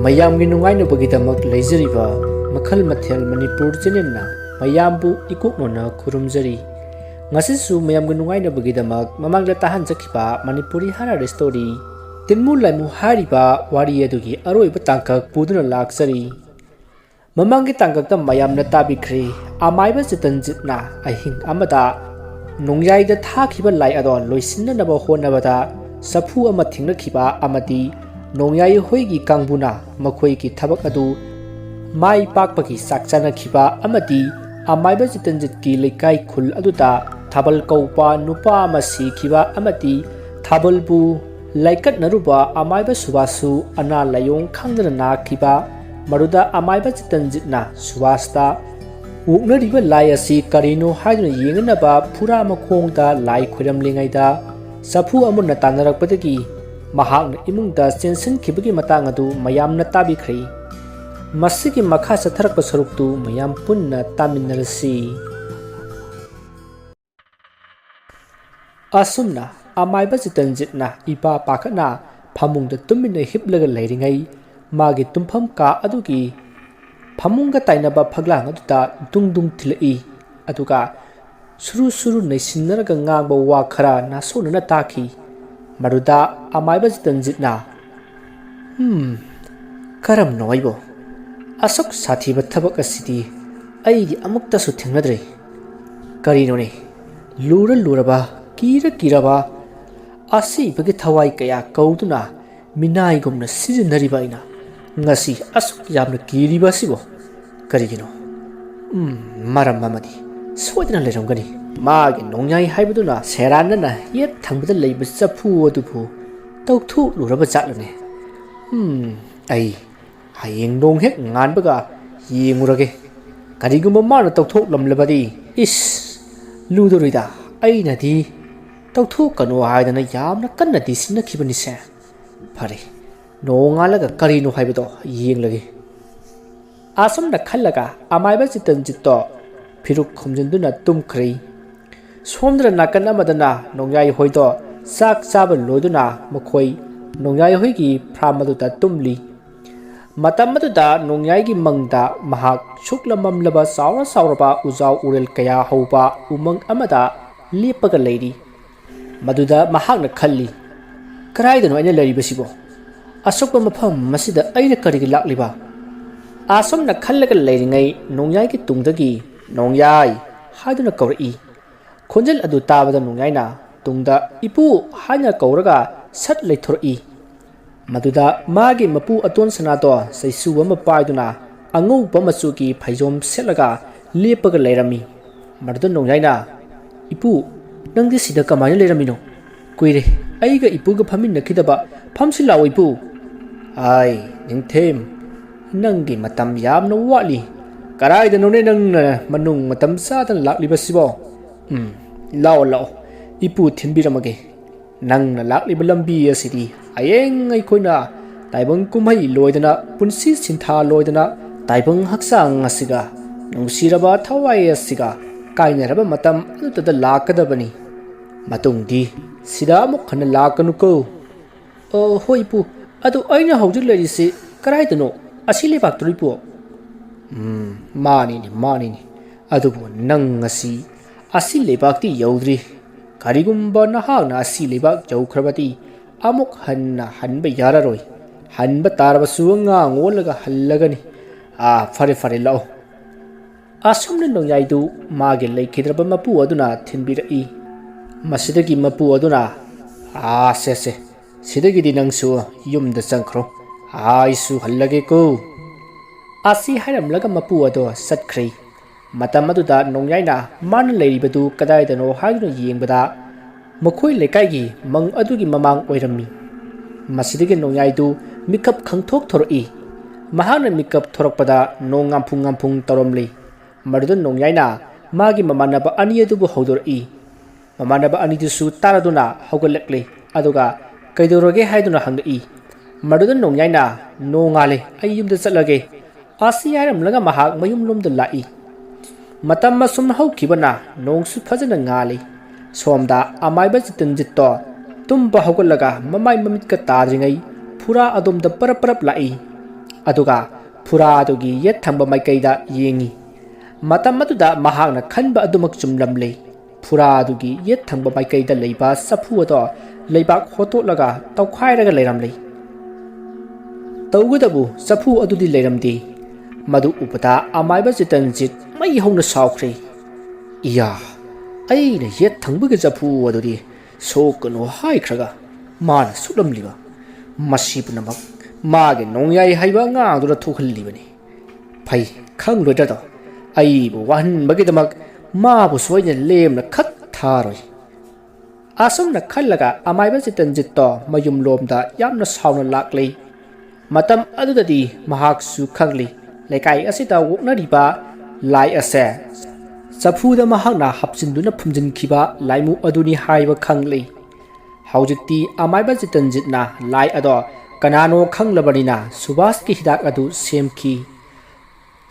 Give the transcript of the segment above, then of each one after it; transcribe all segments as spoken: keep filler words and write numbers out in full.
ꯃꯌꯥꯝꯒꯤ ꯅꯨꯡꯉꯥꯏꯅꯕꯒꯤꯗꯃꯛ ꯂꯩꯖꯔꯤꯕ ꯃꯈꯜ ꯃꯊꯦꯜ ꯃꯅꯤꯄꯨꯔ ꯆꯦꯅꯦꯜꯅ ꯃꯌꯥꯝꯕꯨ ꯏꯀꯣꯛꯅꯅ ꯈꯨꯔꯨꯝꯖꯔꯤ꯫ ꯉꯁꯤꯁꯨ ꯃꯌꯥꯝꯒꯤ ꯅꯨꯡꯉꯥꯏꯅꯕꯒꯤꯗꯃꯛ ꯃꯃꯥꯡꯗ ꯇꯥꯍꯟꯖꯈꯤꯕ ꯃꯅꯤꯄꯨꯔꯤ ꯍꯔꯥꯔ ꯁ꯭ꯇꯣꯔꯤ ꯇꯤꯟꯃꯨ ꯂꯥꯏꯃꯨ ꯍꯥꯏꯔꯤꯕ ꯋꯥꯔꯤ ꯑꯗꯨꯒꯤ ꯑꯔꯣꯏꯕ ꯇꯥꯡꯀꯛ ꯄꯨꯗꯨꯅ ꯂꯥꯛꯆꯔꯤ꯫ ꯃꯃꯥꯡꯒꯤ ꯇꯥꯡꯀꯛꯇ ꯃꯌꯥꯝꯅ ꯇꯥꯕꯤꯈ꯭ꯔꯦ, ꯑꯃꯥꯏꯕ ꯆꯤꯇꯟꯖꯤꯠꯅ ꯑꯍꯤꯡ ꯑꯃꯗ ꯅꯣꯡꯌꯥꯏꯗ ꯊꯥꯈꯤꯕ ꯂꯥꯏ ꯑꯗꯣ ꯂꯣꯏꯁꯤꯟꯅꯅꯕ ꯍꯣꯠꯅꯕꯗ ꯆꯐꯨ ꯑꯃ ꯊꯦꯡꯅꯈꯤꯕ ꯑꯃꯗꯤ ꯅꯣꯡꯌꯥꯏ ꯍꯣꯏꯒꯤ ꯀꯥꯡꯕꯨꯅ ꯃꯈꯣꯏꯒꯤ ꯊꯕꯛ ꯑꯗꯨ ꯃꯥꯏ ꯄꯥꯛꯄꯒꯤ ꯆꯥꯛ ꯆꯥꯅꯈꯤꯕ ꯑꯃꯗꯤ ꯑꯃꯥꯏꯕ ꯆꯤꯇꯟꯖꯤꯠꯀꯤ ꯂꯩꯀꯥꯏ ꯈꯨꯜ ꯑꯗꯨꯗ ꯊꯥꯕꯜ ꯀꯧꯕ ꯅꯨꯄꯥ ꯑꯃ ꯁꯤꯈꯤꯕ ꯑꯃꯗꯤ ꯊꯥꯕꯜꯕꯨ ꯂꯥꯏꯀꯠꯅꯔꯨꯕ ꯑꯃꯥꯏꯕ ꯁꯨꯕꯥꯁꯁꯨ ꯑꯅꯥ ꯂꯥꯏꯌꯣꯡ ꯈꯪꯗꯅ ꯅꯥꯈꯤꯕ, ꯃꯗꯨꯗ ꯑꯃꯥꯏꯕ ꯆꯤꯇꯟꯖꯤꯠꯅ ꯁꯨꯕꯥꯁꯇ ꯑꯣꯛꯅꯔꯤꯕ ꯂꯥꯏ ꯑꯁꯤ ꯀꯔꯤꯅꯣ ꯍꯥꯏꯗꯨꯅ ꯌꯦꯡꯅꯅꯕ ꯐꯨꯔꯥ ꯃꯈꯣꯡꯗ ꯂꯥꯏ ꯈꯣꯏꯔꯝꯂꯤꯉꯩꯗ ꯆꯐꯨ ꯑꯃꯅ ꯇꯥꯟꯅꯔꯛꯄꯗꯒꯤ ꯃꯍꯥꯛꯅ ꯏꯃꯨꯡꯗ ꯆꯦꯟꯁꯤꯟꯈꯤꯕꯒꯤ ꯃꯇꯥꯡ ꯑꯗꯨ ꯃꯌꯥꯝꯅ ꯇꯥꯕꯤꯈ꯭ꯔꯦ꯫ ꯃꯁꯤꯒꯤ ꯃꯈꯥ ꯆꯠꯊꯔꯛꯄ ꯁꯔꯨꯛꯇꯨ ꯃꯌꯥꯝ ꯄꯨꯟꯅ ꯇꯥꯃꯤꯟꯅꯔꯁꯤ꯫ ꯑꯁꯨꯝꯅ ꯑꯃꯥꯏꯕ ꯆꯤꯇꯟꯖꯤꯠꯅ ꯏꯄꯥ ꯄꯥꯈꯠꯅ ꯐꯃꯨꯡꯗ ꯇꯨꯃꯤꯟꯅ ꯍꯤꯞꯂꯒ ꯂꯩꯔꯤꯉꯩ, ꯃꯥꯒꯤ ꯇꯨꯝꯐꯝ ꯀꯥ ꯑꯗꯨꯒꯤ ꯐꯃꯨꯡꯒ ꯇꯥꯏꯅꯕ ꯐꯛꯂꯥꯡ ꯑꯗꯨꯗ ꯗꯨꯡ ꯗꯨꯡ ꯊꯤꯜꯂꯛꯏ꯫ ꯑꯗꯨꯒ ꯁꯨꯔꯨ ꯁꯨꯔꯨ ꯅꯩꯁꯤꯟꯅꯔꯒ ꯉꯥꯡꯕ ꯋꯥ ꯈꯔ ꯅꯥꯁꯣꯟꯅꯅ ꯇꯥꯈꯤ꯫ ꯃꯗꯨꯗ ꯑꯃꯥꯏꯕ ꯆꯤꯇꯟꯖꯤꯠꯅ, "ꯍꯝ, ꯀꯔꯝꯅꯣ ꯑꯩꯕꯣ? ꯑꯁꯨꯛ ꯁꯥꯊꯤꯕ ꯊꯕꯛ ꯑꯁꯤꯗꯤ ꯑꯩꯗꯤ ꯑꯃꯨꯛꯇꯁꯨ ꯊꯦꯡꯅꯗ꯭ꯔꯤ꯫ ꯀꯔꯤꯅꯣꯅꯦ? ꯂꯨꯔ ꯂꯨꯔꯕ, ꯀꯤꯔ ꯀꯤꯔꯕ, ꯑꯁꯤꯕꯒꯤ ꯊꯋꯥꯏ ꯀꯌꯥ ꯀꯧꯗꯨꯅ ꯃꯤꯅꯥꯏꯒꯨꯝꯅ ꯁꯤꯖꯤꯟꯅꯔꯤꯕ ꯑꯩꯅ ꯉꯁꯤ ꯑꯁꯨꯛ ꯌꯥꯝꯅ ꯀꯤꯔꯤꯕ ꯑꯁꯤꯕꯣ ꯀꯔꯤꯒꯤꯅꯣ? ꯎꯝ, ꯃꯔꯝ ꯑꯃꯗꯤ ꯁꯣꯏꯗꯅ ꯂꯩꯔꯝꯒꯅꯤ꯫ ꯃꯥꯒꯤ ꯅꯣꯡꯌꯥꯏ ꯍꯥꯏꯕꯗꯨꯅ ꯁꯦꯔꯥꯟꯅꯅ ꯌꯦꯠ ꯊꯪꯕꯗ ꯂꯩꯕ ꯆꯐꯨ ꯑꯗꯨꯕꯨ ꯇꯧꯊꯣꯛꯂꯨꯔꯕ ꯖꯥꯠꯂꯅꯦ? ꯎꯝ, ꯑꯩ ꯍꯌꯦꯡ ꯅꯣꯡ ꯍꯦꯛ ꯉꯥꯟꯕꯒ ꯌꯦꯡꯉꯨꯔꯒꯦ꯫ ꯀꯔꯤꯒꯨꯝꯕ ꯃꯥꯅ ꯇꯧꯊꯣꯛꯂꯝꯂꯕꯗꯤ, ꯏꯁ, ꯂꯨꯗꯣꯔꯤꯗ꯫ ꯑꯩꯅꯗꯤ ꯇꯧꯊꯣꯛꯀꯅꯨ ꯍꯥꯏꯗꯅ ꯌꯥꯝꯅ ꯀꯟꯅꯗꯤ ꯁꯤꯟꯅꯈꯤꯕꯅꯤꯁꯦ꯫ ꯐꯔꯦ, ꯅꯣꯡꯉꯥꯜꯂꯒ ꯀꯔꯤꯅꯣ ꯍꯥꯏꯕꯗꯣ ꯌꯦꯡꯂꯒꯦ꯫" ꯑꯁꯨꯝꯅ ꯈꯜꯂꯒ ꯑꯃꯥꯏꯕ ꯆꯤꯇꯟꯖꯤꯠꯇꯣ ꯐꯤꯔꯨꯛ ꯈꯨꯝꯖꯤꯟꯗꯨꯅ ꯇꯨꯝꯈ꯭ꯔꯦ꯫ ꯁꯣꯝꯗꯅ ꯅꯥꯀꯟ ꯑꯃꯗꯅ ꯅꯣꯡꯌꯥꯏ ꯍꯣꯏꯗꯣ ꯆꯥꯛ ꯆꯥꯕ ꯂꯣꯏꯗꯨꯅ ꯃꯈꯣꯏ ꯅꯣꯡꯌꯥꯏ ꯍꯣꯏꯒꯤ ꯐꯥꯔꯝ ꯑꯗꯨꯗ ꯇꯨꯝꯂꯤ꯫ ꯃꯇꯝ ꯑꯗꯨꯗ ꯅꯣꯡꯌꯥꯏꯒꯤ ꯃꯪꯗ ꯃꯍꯥꯛ ꯁꯨꯛꯂꯝ ꯃꯝꯂꯕ ꯆꯥꯎꯔ ꯆꯥꯎꯔꯕ ꯎꯖꯥꯎ ꯎꯔꯦꯜ ꯀꯌꯥ ꯍꯧꯕ ꯎꯃꯪ ꯑꯃꯗ ꯂꯦꯞꯄꯒ ꯂꯩꯔꯤ꯫ ꯃꯗꯨꯗ ꯃꯍꯥꯛꯅ ꯈꯜꯂꯤ, "ꯀꯗꯥꯏꯗꯅꯣ ꯑꯩꯅ ꯂꯩꯔꯤꯕꯁꯤꯕꯣ? ꯑꯁꯨꯛꯄ ꯃꯐꯝ ꯑꯁꯤꯗ ꯑꯩꯅ ꯀꯔꯤꯒꯤ ꯂꯥꯛꯂꯤꯕ?" ꯑꯁꯨꯝꯅ ꯈꯜꯂꯒ ꯂꯩꯔꯤꯉꯩ ꯅꯣꯡꯌꯥꯏꯒꯤ ꯇꯨꯡꯗꯒꯤ, "ꯅꯣꯡꯌꯥꯏ" ꯍꯥꯏꯗꯨꯅ ꯀꯧꯔꯛꯏ꯫ ꯈꯣꯟꯖꯦꯜ ꯑꯗꯨ ꯇꯥꯕꯗ ꯅꯣꯡꯌꯥꯏꯅ ꯇꯨꯡꯗ "ꯏꯄꯨ" ꯍꯥꯏꯅ ꯀꯧꯔꯒ ꯁꯠ ꯂꯩꯊꯣꯔꯛꯏ꯫ ꯃꯗꯨꯗ ꯃꯥꯒꯤ ꯃꯄꯨ ꯑꯇꯣꯟ ꯁꯅꯥꯗꯣ ꯆꯩꯁꯨ ꯑꯃ ꯄꯥꯏꯗꯨꯅ ꯑꯉꯧꯕ ꯃꯆꯨꯒꯤ ꯐꯩꯖꯣꯝ ꯁꯦꯠꯂꯒ ꯂꯦꯞꯄꯒ ꯂꯩꯔꯝꯃꯤ꯫ ꯃꯗꯨꯗ ꯅꯣꯡꯌꯥꯏꯅ, "ꯏꯄꯨ, ꯅꯪꯗꯤ ꯁꯤꯗ ꯀꯃꯥꯏꯅ ꯂꯩꯔꯝꯃꯤꯅꯣ? ꯀꯨꯏꯔꯦ ꯑꯩꯒ ꯏꯄꯨꯒ ꯐꯝꯃꯤꯟꯅꯈꯤꯗꯕ꯫ ꯐꯝꯁꯤ ꯂꯥꯛꯑꯣ ꯏꯄꯨ꯫" "ꯑꯥꯏ, ꯅꯤꯡꯊꯦꯝ, ꯅꯪꯒꯤ ꯃꯇꯝ ꯌꯥꯝꯅ ꯋꯥꯠꯂꯤ꯫ ꯀꯗꯥꯏꯗꯅꯣꯅꯦ ꯅꯪꯅ ꯃꯅꯨꯡ ꯃꯇꯝ ꯆꯥꯗꯅ ꯂꯥꯛꯂꯤꯕꯁꯤꯕꯣ? ꯎꯝ, ꯂꯥꯛꯑꯣ, ꯂꯥꯛꯑꯣ, ꯏꯄꯨ ꯊꯤꯟꯕꯤꯔꯝꯃꯒꯦ꯫ ꯅꯪꯅ ꯂꯥꯛꯂꯤꯕ ꯂꯝꯕꯤ ꯑꯁꯤꯗꯤ ꯍꯌꯦꯡ ꯑꯩꯈꯣꯏꯅ ꯇꯥꯏꯕꯪ ꯀꯨꯝꯍꯩ ꯂꯣꯏꯗꯅ, ꯄꯨꯟꯁꯤ ꯁꯤꯟꯊꯥ ꯂꯣꯏꯗꯅ, ꯇꯥꯏꯕꯪ ꯍꯛꯆꯥꯡ ꯑꯁꯤꯒ, ꯅꯨꯡꯁꯤꯔꯕ ꯊꯋꯥꯏ ꯑꯁꯤꯒ ꯀꯥꯏꯅꯔꯕ ꯃꯇꯝ ꯑꯗꯨꯗ ꯂꯥꯛꯀꯗꯕꯅꯤ꯫ ꯃꯇꯨꯡꯗꯤ ꯁꯤꯗ ꯑꯃꯨꯛ ꯍꯟꯅ ꯂꯥꯛꯀꯅꯨꯀꯣ꯫" "ꯑꯣ, ꯍꯣꯏ ꯏꯄꯨ, ꯑꯗꯨ ꯑꯩꯅ ꯍꯧꯖꯤꯛ ꯂꯩꯔꯤꯁꯤ ꯀꯗꯥꯏꯗꯅꯣ? ꯑꯁꯤ ꯂꯩꯕꯥꯛꯇꯨꯔꯣ ꯏꯄꯨ?" "ꯎꯝ, ꯃꯥꯅꯤꯅꯦ, ꯃꯥꯅꯤꯅꯦ꯫ ꯑꯗꯨꯕꯨ ꯅꯪ ꯉꯁꯤ ꯑꯁꯤ ꯂꯩꯕꯥꯛꯇꯤ ꯌꯧꯗ꯭ꯔꯤ꯫ ꯀꯔꯤꯒꯨꯝꯕ ꯅꯍꯥꯛꯅ ꯑꯁꯤ ꯂꯩꯕꯥꯛ ꯌꯧꯈ꯭ꯔꯕꯗꯤ ꯑꯃꯨꯛ ꯍꯟꯅ ꯍꯟꯕ ꯌꯥꯔꯔꯣꯏ꯫ ꯍꯟꯕ ꯇꯥꯔꯕꯁꯨ ꯑꯉꯥꯡ ꯑꯣꯜꯂꯒ ꯍꯜꯂꯒꯅꯤ꯫ ꯑꯥ, ꯐꯔꯦ, ꯐꯔꯦ, ꯂꯥꯛꯑꯣ꯫" ꯑꯁꯨꯝꯅ ꯅꯣꯡꯌꯥꯏꯗꯨ ꯃꯥꯒꯤ ꯂꯩꯈꯤꯗ꯭ꯔꯕ ꯃꯄꯨ ꯑꯗꯨꯅ ꯊꯤꯟꯕꯤꯔꯛꯏ꯫ ꯃꯁꯤꯗꯒꯤ ꯃꯄꯨ ꯑꯗꯨꯅ, "ꯑꯥ, ꯁꯦ, ꯁꯦ, ꯁꯤꯗꯒꯤꯗꯤ ꯅꯪꯁꯨ ꯌꯨꯝꯗ ꯆꯪꯈ꯭ꯔꯣ꯫ ꯑꯩꯁꯨ ꯍꯜꯂꯒꯦꯀꯣ꯫" ꯑꯁꯤ ꯍꯥꯏꯔꯝꯂꯒ ꯃꯄꯨ ꯑꯗꯣ ꯆꯠꯈ꯭ꯔꯦ꯫ ꯃꯇꯝ ꯑꯗꯨꯗ ꯅꯣꯡꯌꯥꯏꯅ ꯃꯥꯅ ꯂꯩꯔꯤꯕꯗꯨ ꯀꯗꯥꯏꯗꯅꯣ ꯍꯥꯏꯗꯨꯅ ꯌꯦꯡꯕꯗ, ꯃꯈꯣꯏ ꯂꯩꯀꯥꯏꯒꯤ ꯃꯪ ꯑꯗꯨꯒꯤ ꯃꯃꯥꯡ ꯑꯣꯏꯔꯝꯃꯤ꯫ ꯃꯁꯤꯗꯒꯤ ꯅꯣꯡꯌꯥꯏꯗꯨ ꯃꯤꯀꯞ ꯈꯪꯊꯣꯛ ꯊꯣꯔꯛꯏ꯫ ꯃꯍꯥꯛꯅ ꯃꯤꯀꯞ ꯊꯣꯔꯛꯄꯗ ꯅꯣꯡ ꯉꯥꯝꯐꯨꯡ ꯉꯥꯝꯐꯨꯡ ꯇꯧꯔꯝꯂꯤ꯫ ꯃꯗꯨꯗ ꯅꯣꯡꯌꯥꯏꯅ ꯃꯥꯒꯤ ꯃꯃꯥꯟꯅꯕ ꯑꯅꯤ ꯑꯗꯨꯕꯨ ꯍꯧꯗꯣꯔꯛꯏ꯫ ꯃꯃꯥꯟꯅꯕ ꯑꯅꯤꯗꯨꯁꯨ ꯇꯥꯔꯗꯨꯅ ꯍꯧꯒꯠꯂꯛꯂꯦ, ꯑꯗꯨꯒ "ꯀꯩꯗꯧꯔꯒꯦ?" ꯍꯥꯏꯗꯨꯅ ꯍꯪꯂꯛꯏ꯫ ꯃꯗꯨꯗ ꯅꯣꯡꯌꯥꯏꯅ, "ꯅꯣꯡꯉꯥꯜꯂꯦ, ꯑꯩ ꯌꯨꯝꯗ ꯆꯠꯂꯒꯦ꯫" ꯑꯁꯤ ꯍꯥꯏꯔꯝꯂꯒ ꯃꯍꯥꯛ ꯃꯌꯨꯝꯂꯣꯝꯗ ꯂꯥꯛꯏ꯫ ꯃꯇꯝ ꯑꯁꯨꯝ ꯍꯧꯈꯤꯕꯅ ꯅꯣꯡꯁꯨ ꯐꯖꯅ ꯉꯥꯜꯂꯤ꯫ ꯁꯣꯝꯗ ꯑꯃꯥꯏꯕ ꯆꯤꯇꯟꯖꯤꯠꯇꯣ ꯇꯨꯝꯕ ꯍꯧꯒꯠꯂꯒ ꯃꯃꯥꯏ ꯃꯃꯤꯠꯀ ꯇꯥꯗ꯭ꯔꯤꯉꯩ ꯐꯨꯔꯥ ꯑꯗꯣꯝꯗ ꯄꯔꯞ ꯄꯔꯞ ꯂꯥꯛꯏ꯫ ꯑꯗꯨꯒ ꯐꯨꯔꯥ ꯑꯗꯨꯒꯤ ꯌꯦꯠ ꯊꯪꯕ ꯃꯥꯏꯀꯩꯗ ꯌꯦꯡꯉꯤ꯫ ꯃꯇꯝ ꯑꯗꯨꯗ ꯃꯍꯥꯛꯅ ꯈꯟꯕ ꯑꯗꯨꯃꯛ ꯆꯨꯝꯂꯝꯂꯦ꯫ ꯐꯨꯔꯥ ꯑꯗꯨꯒꯤ ꯌꯦꯠ ꯊꯪꯕ ꯃꯥꯏꯀꯩꯗ ꯂꯩꯕ ꯆꯐꯨ ꯑꯗꯣ ꯂꯩꯕꯥꯛ ꯍꯣꯠꯇꯣꯛꯂꯒ ꯇꯧꯈꯥꯏꯔꯒ ꯂꯩꯔꯝꯂꯦ꯫ ꯇꯧꯒꯗꯕꯨ ꯆꯐꯨ ꯑꯗꯨꯗꯤ ꯂꯩꯔꯝꯗꯦ꯫ ꯃꯗꯨ ꯎꯕꯗ ꯑꯃꯥꯏꯕ ꯆꯤꯇꯟꯖꯤꯠ ꯃꯩ ꯍꯧꯅ ꯁꯥꯎꯈ꯭ꯔꯦ꯫ "ꯏꯌꯥ, ꯑꯩꯅ ꯌꯦꯠ ꯊꯪꯕꯒꯤ ꯆꯐꯨ ꯑꯗꯨꯗꯤ ꯁꯣꯛꯀꯅꯨ ꯍꯥꯏꯈ꯭ꯔꯒ ꯃꯥꯅ ꯁꯨꯛꯂꯝꯂꯤꯕ꯫ ꯃꯁꯤ ꯄꯨꯝꯅꯃꯛ ꯃꯥꯒꯤ ꯅꯣꯡꯌꯥꯏ ꯍꯩꯕ ꯑꯉꯥꯡꯗꯨꯅ ꯊꯣꯛꯍꯜꯂꯤꯕꯅꯤ꯫ ꯐꯩ, ꯈꯪꯂꯣꯏꯗ꯭ꯔꯗꯣ꯫ ꯑꯩꯕꯨ ꯋꯥꯍꯟꯕꯒꯤꯗꯃꯛ ꯃꯥꯕꯨꯁꯨ ꯑꯩꯅ ꯂꯦꯝꯅ ꯈꯛ ꯊꯥꯔꯣꯏ"꯫ ꯑꯁꯨꯝꯅ ꯈꯜꯂꯒ ꯑꯃꯥꯏꯕ ꯆꯤꯇꯟꯖꯤꯠꯇꯣ ꯃꯌꯨꯝꯂꯣꯝꯗ ꯌꯥꯝꯅ ꯁꯥꯎꯅ ꯂꯥꯛꯂꯤ꯫ ꯃꯇꯝ ꯑꯗꯨꯗꯗꯤ ꯃꯍꯥꯛꯁꯨ ꯈꯪꯂꯤ, ꯂꯩꯀꯥꯏ ꯑꯁꯤꯗ ꯑꯣꯛꯅꯔꯤꯕ ꯂꯥꯏ ꯑꯁꯦ ꯆꯐꯨꯗ ꯃꯍꯥꯛꯅ ꯍꯥꯞꯆꯤꯟꯗꯨꯅ ꯐꯨꯝꯖꯤꯟꯈꯤꯕ ꯂꯥꯏꯃꯨ ꯑꯗꯨꯅꯤ ꯍꯥꯏꯕ ꯈꯪꯂꯤ꯫ ꯍꯧꯖꯤꯛꯇꯤ ꯑꯃꯥꯏꯕ ꯆꯤꯇꯟꯖꯤꯠꯅ ꯂꯥꯏ ꯑꯗꯣ ꯀꯅꯥꯅꯣ ꯈꯪꯂꯕꯅꯤꯅ ꯁꯨꯕꯥꯁꯀꯤ ꯍꯤꯗꯥꯛ ꯑꯗꯨ ꯁꯦꯝꯈꯤ꯫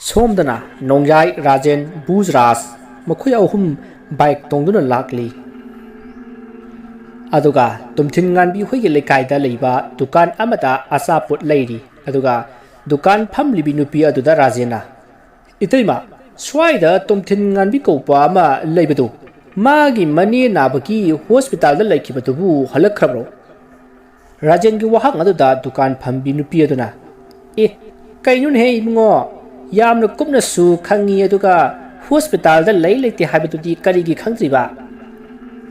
ꯁꯣꯝꯗꯅ ꯅꯣꯡꯌꯥꯏ, ꯔꯥꯖꯦꯟ, ꯕꯨꯖꯔꯥꯖ ꯃꯈꯣꯏ ꯑꯍꯨꯝ ꯕꯥꯏꯛ ꯇꯣꯡꯗꯨꯅ ꯂꯥꯛꯂꯤ꯫ ꯑꯗꯨꯒ ꯇꯨꯝꯊꯤꯟ ꯉꯥꯟꯕꯤ ꯍꯣꯏꯒꯤ ꯂꯩꯀꯥꯏꯗ ꯂꯩꯕ ꯗꯨꯀꯥꯟ ꯑꯃꯗ ꯑꯆꯥꯄꯣꯠ ꯂꯩꯔꯤ꯫ ꯑꯗꯨꯒ ꯗꯨꯀꯥꯟ ꯐꯝꯂꯤꯕꯤ ꯅꯨꯄꯤ ꯑꯗꯨꯗ ꯔꯥꯖꯦꯟꯅ, "ꯏꯇꯩꯃ, ꯁ꯭ꯋꯥꯏꯗ ꯇꯨꯝꯊꯤꯟ ꯉꯥꯟꯕꯤ ꯀꯧꯕ ꯑꯃ ꯂꯩꯕꯗꯨ, ꯃꯥꯒꯤ ꯃꯅꯦ ꯅꯥꯕꯒꯤ ꯍꯣꯁꯄꯤꯇꯥꯜꯗ ꯂꯩꯈꯤꯕꯗꯨꯕꯨ ꯍꯜꯂꯛꯈ꯭ꯔꯕ꯭ꯔꯣ?" ꯔꯥꯖꯦꯟꯒꯤ ꯋꯥꯍꯪ ꯑꯗꯨꯗ ꯗꯨꯀꯥꯟ ꯐꯝꯕꯤ ꯅꯨꯄꯤ ꯑꯗꯨꯅ, "ꯑꯦ, ꯀꯩꯅꯣꯅꯦꯍꯦ ꯏꯕꯨꯡꯉꯣ, ꯌꯥꯝꯅ ꯀꯨꯞꯅꯁꯨ ꯈꯪꯉꯤ, ꯑꯗꯨꯒ ꯍꯣꯁꯄꯤꯇꯥꯜꯗ ꯂꯩ ꯂꯩꯇꯦ ꯍꯥꯏꯕꯗꯨꯗꯤ ꯀꯔꯤꯒꯤ ꯈꯪꯗ꯭ꯔꯤꯕ?"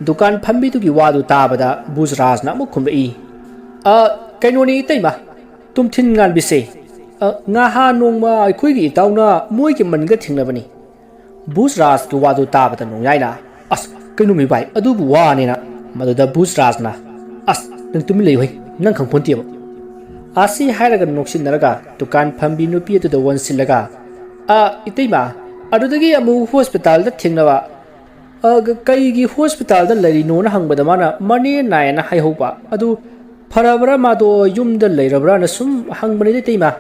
ꯗꯨꯀꯥꯟ ꯐꯝꯕꯤꯗꯨꯒꯤ ꯋꯥꯗꯨ ꯇꯥꯕꯗ ꯕꯨꯖꯔꯥꯖꯅ ꯑꯃꯨꯛ ꯈꯨꯝꯂꯛꯏ, "ꯑ, ꯀꯩꯅꯣꯅꯤ ꯏꯇꯩꯃ, ꯇꯨꯝꯊꯤꯟ ꯉꯥꯟꯕꯤꯁꯦ, ꯑ, ꯉꯍꯥꯟ ꯅꯣꯡꯃ ꯑꯩꯈꯣꯏꯒꯤ ꯏꯇꯥꯎꯅ ꯃꯣꯏꯒꯤ ꯃꯅꯤꯡꯗ ꯊꯦꯡꯅꯕꯅꯤ꯫ ꯕꯨꯖꯔꯥꯖꯀꯤ ꯋꯥꯗꯨ ꯇꯥꯕꯗ ꯅꯣꯡꯌꯥꯏꯅ, "ꯑꯁ, ꯀꯩꯅꯣꯃꯤ ꯚꯥꯏ, ꯑꯗꯨꯕꯨ ꯋꯥꯅꯦꯅ?" ꯃꯗꯨꯗ ꯕꯨꯖꯔꯥꯖꯅ, "ꯑꯁ, ꯅꯪ ꯇꯨꯃꯤꯟ ꯂꯩꯌꯨꯍꯦ, ꯅꯪ ꯈꯪꯄꯣꯟꯇꯦꯕ"꯫ ꯑꯁꯤ ꯍꯥꯏꯔꯒ ꯅꯣꯛꯁꯤꯟꯅꯔꯒ ꯗꯨꯀꯥꯟ ꯐꯝꯕꯤ ꯅꯨꯄꯤ ꯑꯗꯨꯗ ꯑꯣꯟꯁꯤꯜꯂꯒ, "ꯑ, ꯏꯇꯩꯃ, ꯑꯗꯨꯗꯒꯤ ꯑꯃꯨꯛ ꯍꯣꯁꯄꯤꯇꯥꯜꯗ ꯊꯦꯡꯅꯕ, ꯑ, ꯀꯩꯒꯤ ꯍꯣꯁꯄꯤꯇꯥꯜꯗ ꯂꯩꯔꯤꯅꯣꯅ ꯍꯪꯕꯗ ꯃꯥꯅ ꯃꯅꯦ ꯅꯥꯏꯌꯦꯅ ꯍꯥꯏꯍꯧꯕ꯫ ꯑꯗꯨ ꯐꯔꯕ꯭ꯔꯥ, ꯃꯥꯗꯣ ꯌꯨꯝꯗ ꯂꯩꯔꯕ꯭ꯔꯥꯅ ꯁꯨꯝ ꯍꯪꯕꯅꯤꯗ ꯏꯇꯩꯃ"꯫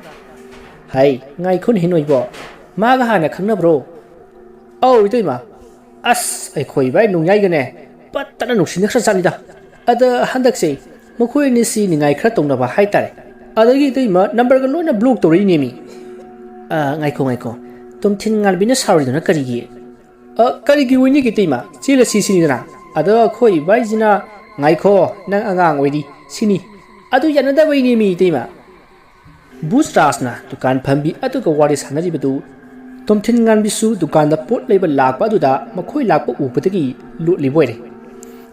"ꯍꯩ, ꯉꯥꯏꯈꯣꯅꯦꯍꯦ ꯅꯣꯏꯕꯣ, ꯃꯥꯒ ꯍꯥꯟꯅ ꯈꯪꯅꯕ꯭ꯔꯣ?" "ꯑꯧ ꯏꯇꯩꯃ, ꯑꯁ, ꯑꯩꯈꯣꯏ ꯏꯕꯥꯏ ꯅꯣꯡꯌꯥꯏꯒꯅꯦ ꯄꯠꯇꯅ ꯅꯨꯡꯁꯤꯅꯈ꯭ꯔ ꯖꯥꯠꯅꯤꯗ꯫ ꯑꯗ ꯍꯟꯗꯛꯁꯦ ꯃꯈꯣꯏ ꯑꯅꯤꯁꯤ ꯅꯤꯡꯉꯥꯏ ꯈꯔ ꯇꯧꯅꯕ ꯍꯥꯏꯇꯥꯔꯦ, ꯑꯗꯒꯤ ꯏꯇꯩꯃ ꯅꯝꯕꯔꯒ ꯂꯣꯏꯅ ꯕ꯭ꯂꯣꯛ ꯇꯧꯔꯛꯏꯅꯦꯃꯤ꯫ "ꯑ, ꯉꯥꯏꯈꯣ, ꯉꯥꯏꯈꯣ, ꯇꯣꯝꯊꯤꯟ ꯉꯥꯟꯕꯤꯅ ꯁꯥꯎꯔꯤꯗꯨꯅ ꯀꯔꯤꯒꯤ?" "ꯑ, ꯀꯔꯤꯒꯤ ꯑꯣꯏꯅꯤꯒꯦ ꯏꯇꯩꯃ? ꯆꯦꯜꯂꯁꯤ ꯁꯤꯅꯤꯗꯅ꯫ ꯑꯗꯣ ꯑꯩꯈꯣꯏ ꯏꯕꯥꯏꯁꯤꯅ, 'ꯉꯥꯏꯈꯣ, ꯅꯪ ꯑꯉꯥꯡ ꯑꯣꯏꯔꯤ' ꯁꯤꯅꯤ꯫ ꯑꯗꯨ ꯌꯥꯅꯗꯕꯩꯅꯦꯃꯤ ꯏꯇꯩꯃ"꯫ ꯕꯨꯁ ꯔꯥꯖꯅ ꯗꯨꯀꯥꯟ ꯐꯝꯕꯤ ꯑꯗꯨꯒ ꯋꯥꯔꯤ ꯁꯥꯟꯅꯔꯤꯕꯗꯨ ꯇꯣꯝꯊꯤꯟ ꯉꯥꯟꯕꯤꯁꯨ ꯗꯨꯀꯥꯟꯗ ꯄꯣꯠ ꯂꯩꯕ ꯂꯥꯛꯄ ꯑꯗꯨꯗ ꯃꯈꯣꯏ ꯂꯥꯛꯄ ꯎꯕꯗꯒꯤ ꯂꯣꯠꯂꯤꯕ ꯑꯣꯏꯔꯦ꯫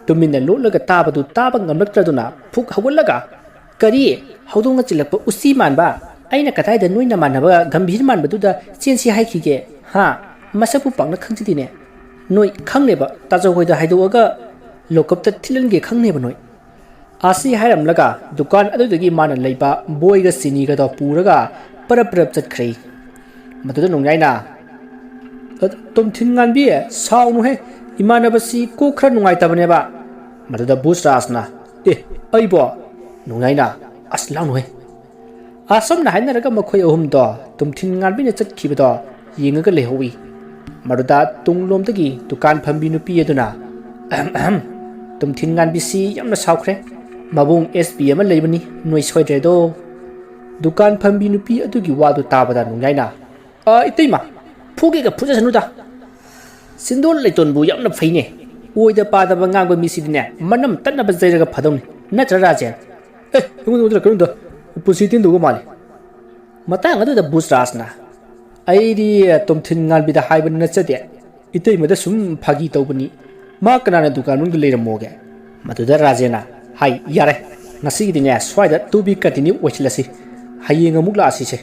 ꯇꯨꯃꯤꯟꯅ ꯂꯣꯠꯂꯒ ꯇꯥꯕꯗꯨ ꯇꯥꯕ ꯉꯝꯂꯛꯇ꯭ꯔꯗꯨꯅ ꯐꯨꯛ ꯍꯧꯒꯠꯂꯒ, "ꯀꯔꯤ? ꯍꯧꯗꯣꯡꯅ ꯆꯤꯜꯂꯛꯄ ꯎꯆꯤ ꯃꯥꯟꯕ? ꯑꯩꯅ ꯀꯗꯥꯏꯗ ꯅꯣꯏ ꯅꯃꯥꯟꯅꯕ ꯒꯝꯚꯤꯔ ꯃꯥꯟꯕꯗꯨꯗ ꯆꯦꯟꯁꯤ ꯍꯥꯏꯈꯤꯒꯦ? ꯍꯥ? ꯃꯁꯛꯄꯨ ꯄꯥꯛꯅ ꯈꯪꯖꯗꯦꯅꯦ꯫ ꯅꯣꯏ ꯈꯪꯅꯦꯕ ꯇꯥꯖꯧ ꯍꯣꯏꯗ ꯍꯥꯏꯗꯣꯛꯑꯒ ꯂꯣꯀꯞꯇ ꯊꯤꯜꯍꯟꯒꯦ ꯈꯪꯅꯦꯕ ꯅꯣꯏ"꯫ ꯑꯁꯤ ꯍꯥꯏꯔꯝꯂꯒ ꯗꯨꯀꯥꯟ ꯑꯗꯨꯗꯒꯤ ꯃꯥꯅ ꯂꯩꯕ ꯕꯣꯏꯒ ꯆꯤꯅꯤꯒꯗꯣ ꯄꯨꯔꯒ ꯄꯔꯞ ꯄꯔꯞ ꯆꯠꯈ꯭ꯔꯦ꯫ ꯃꯗꯨꯗ ꯅꯣꯡꯌꯥꯏꯅ, "ꯇꯣꯝꯊꯤꯟ ꯉꯥꯟꯕꯤ, ꯁꯥꯎꯅꯨꯍꯦ, ꯏꯃꯥꯟꯅꯕꯁꯤ ꯀꯣꯛ ꯈꯔ ꯅꯨꯡꯉꯥꯏꯇꯕꯅꯦꯕ"꯫ ꯃꯗꯨꯗ ꯕꯨꯁ ꯔꯥꯖꯅ, "ꯑꯦ, ꯑꯩꯕꯣ?" ꯅꯣꯡꯌꯥꯏꯅ, "ꯑꯁ, ꯂꯥꯡꯅꯨꯍꯦ"꯫ ꯑꯁꯨꯝꯅ ꯍꯥꯏꯅꯔꯒ ꯃꯈꯣꯏ ꯑꯍꯨꯝꯗꯣ ꯇꯣꯝꯊꯤꯟ ꯉꯥꯟꯕꯤꯅ ꯆꯠꯈꯤꯕꯗꯣ ꯌꯦꯡꯉꯒ ꯂꯩꯍꯧꯏ꯫ ꯃꯗꯨꯗ ꯇꯨꯡꯂꯣꯝꯗꯒꯤ ꯗꯨꯀꯥꯟ ꯐꯝꯕꯤ ꯅꯨꯄꯤ ꯑꯗꯨꯅ, "ꯑꯍꯝ, ꯑꯍꯝ, ꯇꯣꯝꯊꯤꯟ ꯉꯥꯟꯕꯤꯁꯤ ꯌꯥꯝꯅ ꯁꯥꯎꯈ꯭ꯔꯦ꯫ ꯃꯕꯨꯡ ꯑꯦꯁ ꯄꯤ ꯑꯃ ꯂꯩꯕꯅꯤ, ꯅꯣꯏ ꯁꯣꯏꯗ꯭ꯔꯦꯗꯣ"꯫ ꯗꯨꯀꯥꯟ ꯐꯝꯕꯤ ꯅꯨꯄꯤ ꯑꯗꯨꯒꯤ ꯋꯥꯗꯨ ꯇꯥꯕꯗ ꯅꯣꯡꯌꯥꯏꯅ, "ꯑ, ꯏꯇꯩꯃ, ꯐꯨꯒꯦꯒ ꯐꯨꯖꯁꯅꯨꯗ꯫ ꯁꯤꯟꯗꯣꯟ ꯂꯩꯇꯣꯟꯕꯨ ꯌꯥꯝꯅ ꯐꯩꯅꯦ꯫ ꯑꯣꯏꯗ ꯄꯥꯗꯕ ꯉꯥꯡꯕ ꯃꯤꯁꯤꯗꯤꯅꯦ, ꯃꯅꯝ ꯇꯠꯅꯕ ꯆꯩꯔꯒ ꯐꯗꯧꯅꯤ꯫ ꯅꯠꯇ꯭ꯔꯥ, ꯔꯥꯖꯦꯟ?" "ꯑꯦ, ꯑꯩꯉꯣꯟꯗ ꯑꯣꯏꯗ꯭ꯔꯥ ꯀꯩꯅꯣꯗ? ꯄꯨꯟꯁꯤ ꯇꯤꯟꯗꯧꯕ ꯃꯥꯜꯂꯤ"꯫ ꯃꯇꯥꯡ ꯑꯗꯨꯗ ꯕꯨꯁ ꯔꯥꯖꯅ, "ꯑꯩꯗꯤ ꯇꯣꯝꯊꯤꯟ ꯉꯥꯟꯕꯤꯗ ꯍꯥꯏꯕꯅꯤ ꯅꯠꯆꯗꯦ꯫ ꯏꯇꯩꯃꯗ ꯁꯨꯝ ꯐꯥꯒꯤ ꯇꯧꯕꯅꯤ꯫ ꯃꯥ ꯀꯅꯥꯅ ꯗꯨꯀꯥꯟ ꯃꯅꯨꯡꯗ ꯂꯩꯔꯝꯃꯣꯒꯦ?" ꯃꯗꯨꯗ ꯔꯥꯖꯦꯟꯅ, "ꯍꯥꯏ, ꯌꯥꯔꯦ꯫ ꯉꯁꯤꯒꯤꯗꯤꯅꯦ, ꯁ꯭ꯋꯥꯏꯗ to be continue ꯑꯣꯏꯁꯤꯜꯂꯁꯤ꯫ ꯍꯌꯦꯡ ꯑꯃꯨꯛ ꯂꯥꯛꯑꯁꯤꯁꯦ"꯫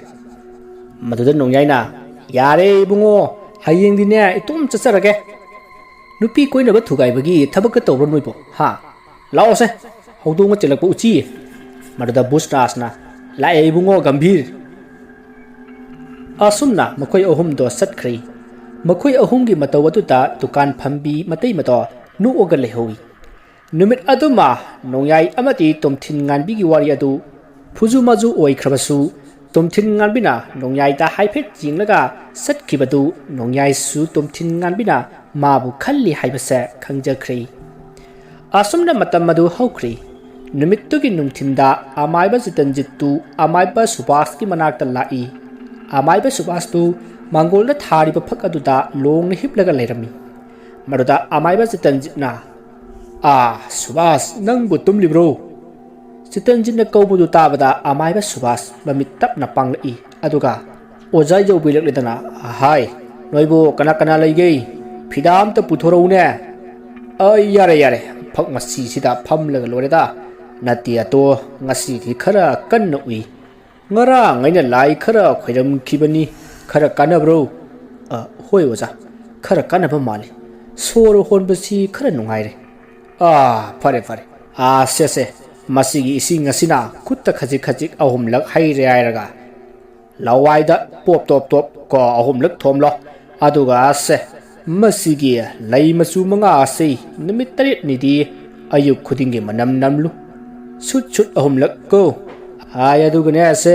ꯃꯗꯨꯗ ꯅꯣꯡꯌꯥꯏꯅ, "ꯌꯥꯔꯦ ꯏꯕꯨꯡꯉꯣ, ꯍꯌꯦꯡꯗꯤꯅꯦ, ꯏꯇꯣꯝ ꯆꯠꯆꯔꯒꯦ꯫ ꯅꯨꯄꯤ ꯀꯣꯏꯅꯕ ꯊꯨꯒꯥꯏꯕꯒꯤ ꯊꯕꯛꯀ ꯇꯧꯕ꯭ꯔꯣ ꯅꯣꯏꯕꯣ? ꯍꯥ? ꯂꯥꯛꯑꯣꯁꯦ, ꯍꯧꯗꯣꯡꯒ ꯆꯤꯜꯂꯛꯄ ꯎꯆꯤ"꯫ ꯃꯗꯨꯗ ꯕꯨꯁ ꯔꯥꯖꯅ, "ꯂꯥꯛꯑꯦ ꯏꯕꯨꯡꯉꯣ ꯒꯝꯚꯤꯔ"꯫ ꯑꯁꯨꯝꯅ ꯃꯈꯣꯏ ꯑꯍꯨꯝꯗꯣ ꯆꯠꯈ꯭ꯔꯦ꯫ ꯃꯈꯣꯏ ꯑꯍꯨꯝꯒꯤ ꯃꯇꯧ ꯑꯗꯨꯗ ꯗꯨꯀꯥꯟ ꯐꯝꯕꯤ ꯃꯇꯩꯃꯗꯣ ꯅꯣꯛꯑꯒ ꯂꯩꯍꯧꯏ꯫ ꯅꯨꯃꯤꯠ ꯑꯗꯨꯃ ꯅꯣꯡꯌꯥꯏ ꯑꯃꯗꯤ ꯇꯣꯝꯊꯤꯟ ꯉꯥꯟꯕꯤꯒꯤ ꯋꯥꯔꯤ ꯑꯗꯨ ꯐꯨꯖꯨ ꯃꯥꯖꯨ ꯑꯣꯏꯈ꯭ꯔꯕꯁꯨ, ꯇꯣꯝꯊꯤꯟ ꯉꯥꯟꯕꯤꯅ ꯅꯣꯡꯌꯥꯏꯗ ꯍꯥꯏꯐꯦꯠ ꯌꯦꯡꯂꯒ ꯆꯠꯈꯤꯕꯗꯨ ꯅꯣꯡꯌꯥꯏꯁꯨ ꯇꯣꯝꯊꯤꯟ ꯉꯥꯟꯕꯤꯅ ꯃꯥꯕꯨ ꯈꯜꯂꯤ ꯍꯥꯏꯕꯁꯦ ꯈꯪꯖꯈ꯭ꯔꯦ꯫ ꯑꯁꯨꯝꯅ ꯃꯇꯝ ꯑꯗꯨ ꯍꯧꯈ꯭ꯔꯦ꯫ ꯅꯨꯃꯤꯠꯇꯨꯒꯤ ꯅꯨꯡꯊꯤꯟꯗ ꯑꯃꯥꯏꯕ ꯖꯤꯇꯟꯖꯤꯠꯇꯨ ꯑꯃꯥꯏꯕ ꯁꯨꯕꯥꯁꯀꯤ ꯃꯅꯥꯛꯇ ꯂꯥꯛꯏ꯫ ꯑꯃꯥꯏꯕ ꯁꯨꯕꯥꯁꯇꯨ ꯃꯥꯡꯒꯣꯜꯗ ꯊꯥꯔꯤꯕ ꯐꯛ ꯑꯗꯨꯗ ꯂꯣꯡꯅ ꯍꯤꯞꯂꯒ ꯂꯩꯔꯝꯃꯤ꯫ ꯃꯗꯨꯗ ꯑꯃꯥꯏꯕ ꯖꯤꯇꯟꯖꯤꯠꯅ, "ꯑꯥ, ꯁꯨꯕꯥꯁ, ꯅꯪꯕꯨ ꯇꯨꯝꯂꯤꯕ꯭ꯔꯣ?" ꯖꯤꯇꯟꯖꯤꯠꯅ ꯀꯧꯕꯗꯨ ꯇꯥꯕꯗ ꯑꯃꯥꯏꯕ ꯁꯨꯕꯥꯁ ꯃꯃꯤꯠ ꯇꯞꯅ ꯄꯥꯡꯂꯛꯏ꯫ ꯑꯗꯨꯒ ꯑꯣꯖꯥ ꯌꯧꯕꯤꯔꯛꯂꯦꯗꯅ, "ꯍꯥꯏ, ꯅꯣꯏꯕꯨ ꯀꯅꯥ ꯀꯅꯥ ꯂꯩꯒꯦ? ꯐꯤꯗꯥ ꯑꯝꯇ ꯄꯨꯊꯣꯔꯛꯎꯅꯦ꯫" "ꯑꯩ, ꯌꯥꯔꯦ, ꯌꯥꯔꯦ, ꯐꯛ ꯃꯁꯤꯁꯤꯗ ꯐꯝꯂꯒ ꯂꯣꯏꯔꯦꯗ꯫ ꯅꯠꯇꯦ ꯑꯇꯣ, ꯉꯁꯤꯗꯤ ꯈꯔ ꯀꯟꯅ ꯎꯏ꯫ ꯉꯔꯥꯡ ꯑꯩꯅ ꯂꯥꯏ ꯈꯔ ꯈꯣꯏꯔꯝꯈꯤꯕꯅꯤ꯫ ꯈꯔ ꯀꯥꯟꯅꯕ꯭ꯔꯣ?" "ꯑ, ꯍꯣꯏ ꯑꯣꯖꯥ, ꯈꯔ ꯀꯥꯟꯅꯕ ꯃꯥꯜꯂꯤ꯫ ꯁꯣꯔ ꯍꯣꯟꯕꯁꯤ ꯈꯔ ꯅꯨꯡꯉꯥꯏꯔꯦ꯫ ꯑꯥ, ꯐꯔꯦ, ꯐꯔꯦ꯫ ꯑꯥ, ꯁꯦ, ꯁꯦ, ꯃꯁꯤꯒꯤ ꯏꯁꯤꯡ ꯑꯁꯤꯅ ꯈꯨꯠꯇ ꯈꯖꯤꯛ ꯈꯖꯤꯛ ꯑꯍꯨꯝꯂꯛ ꯍꯩꯔꯦ ꯍꯥꯏꯔꯒ ꯂꯋꯥꯏꯗ ꯄꯣꯞ ꯇꯣꯞ ꯇꯣꯞ ꯀꯣ ꯑꯍꯨꯝꯂꯛ ꯊꯣꯝꯂꯣ꯫ ꯑꯗꯨꯒ ꯁꯦ, ꯃꯁꯤꯒꯤ ꯂꯩ ꯃꯆꯨ ꯃꯉꯥ ꯑꯁꯤ ꯅꯨꯃꯤꯠ ꯇꯔꯦꯠꯅꯤꯗꯤ ꯑꯌꯨꯛ ꯈꯨꯗꯤꯡꯒꯤ ꯃꯅꯝ ꯅꯝꯂꯨ꯫ ꯁꯨꯠ ꯁꯨꯠ ꯑꯍꯨꯝꯂꯛ ꯀꯣ꯫ ꯍꯥꯏ, ꯑꯗꯨꯒꯅꯦ ꯁꯦ,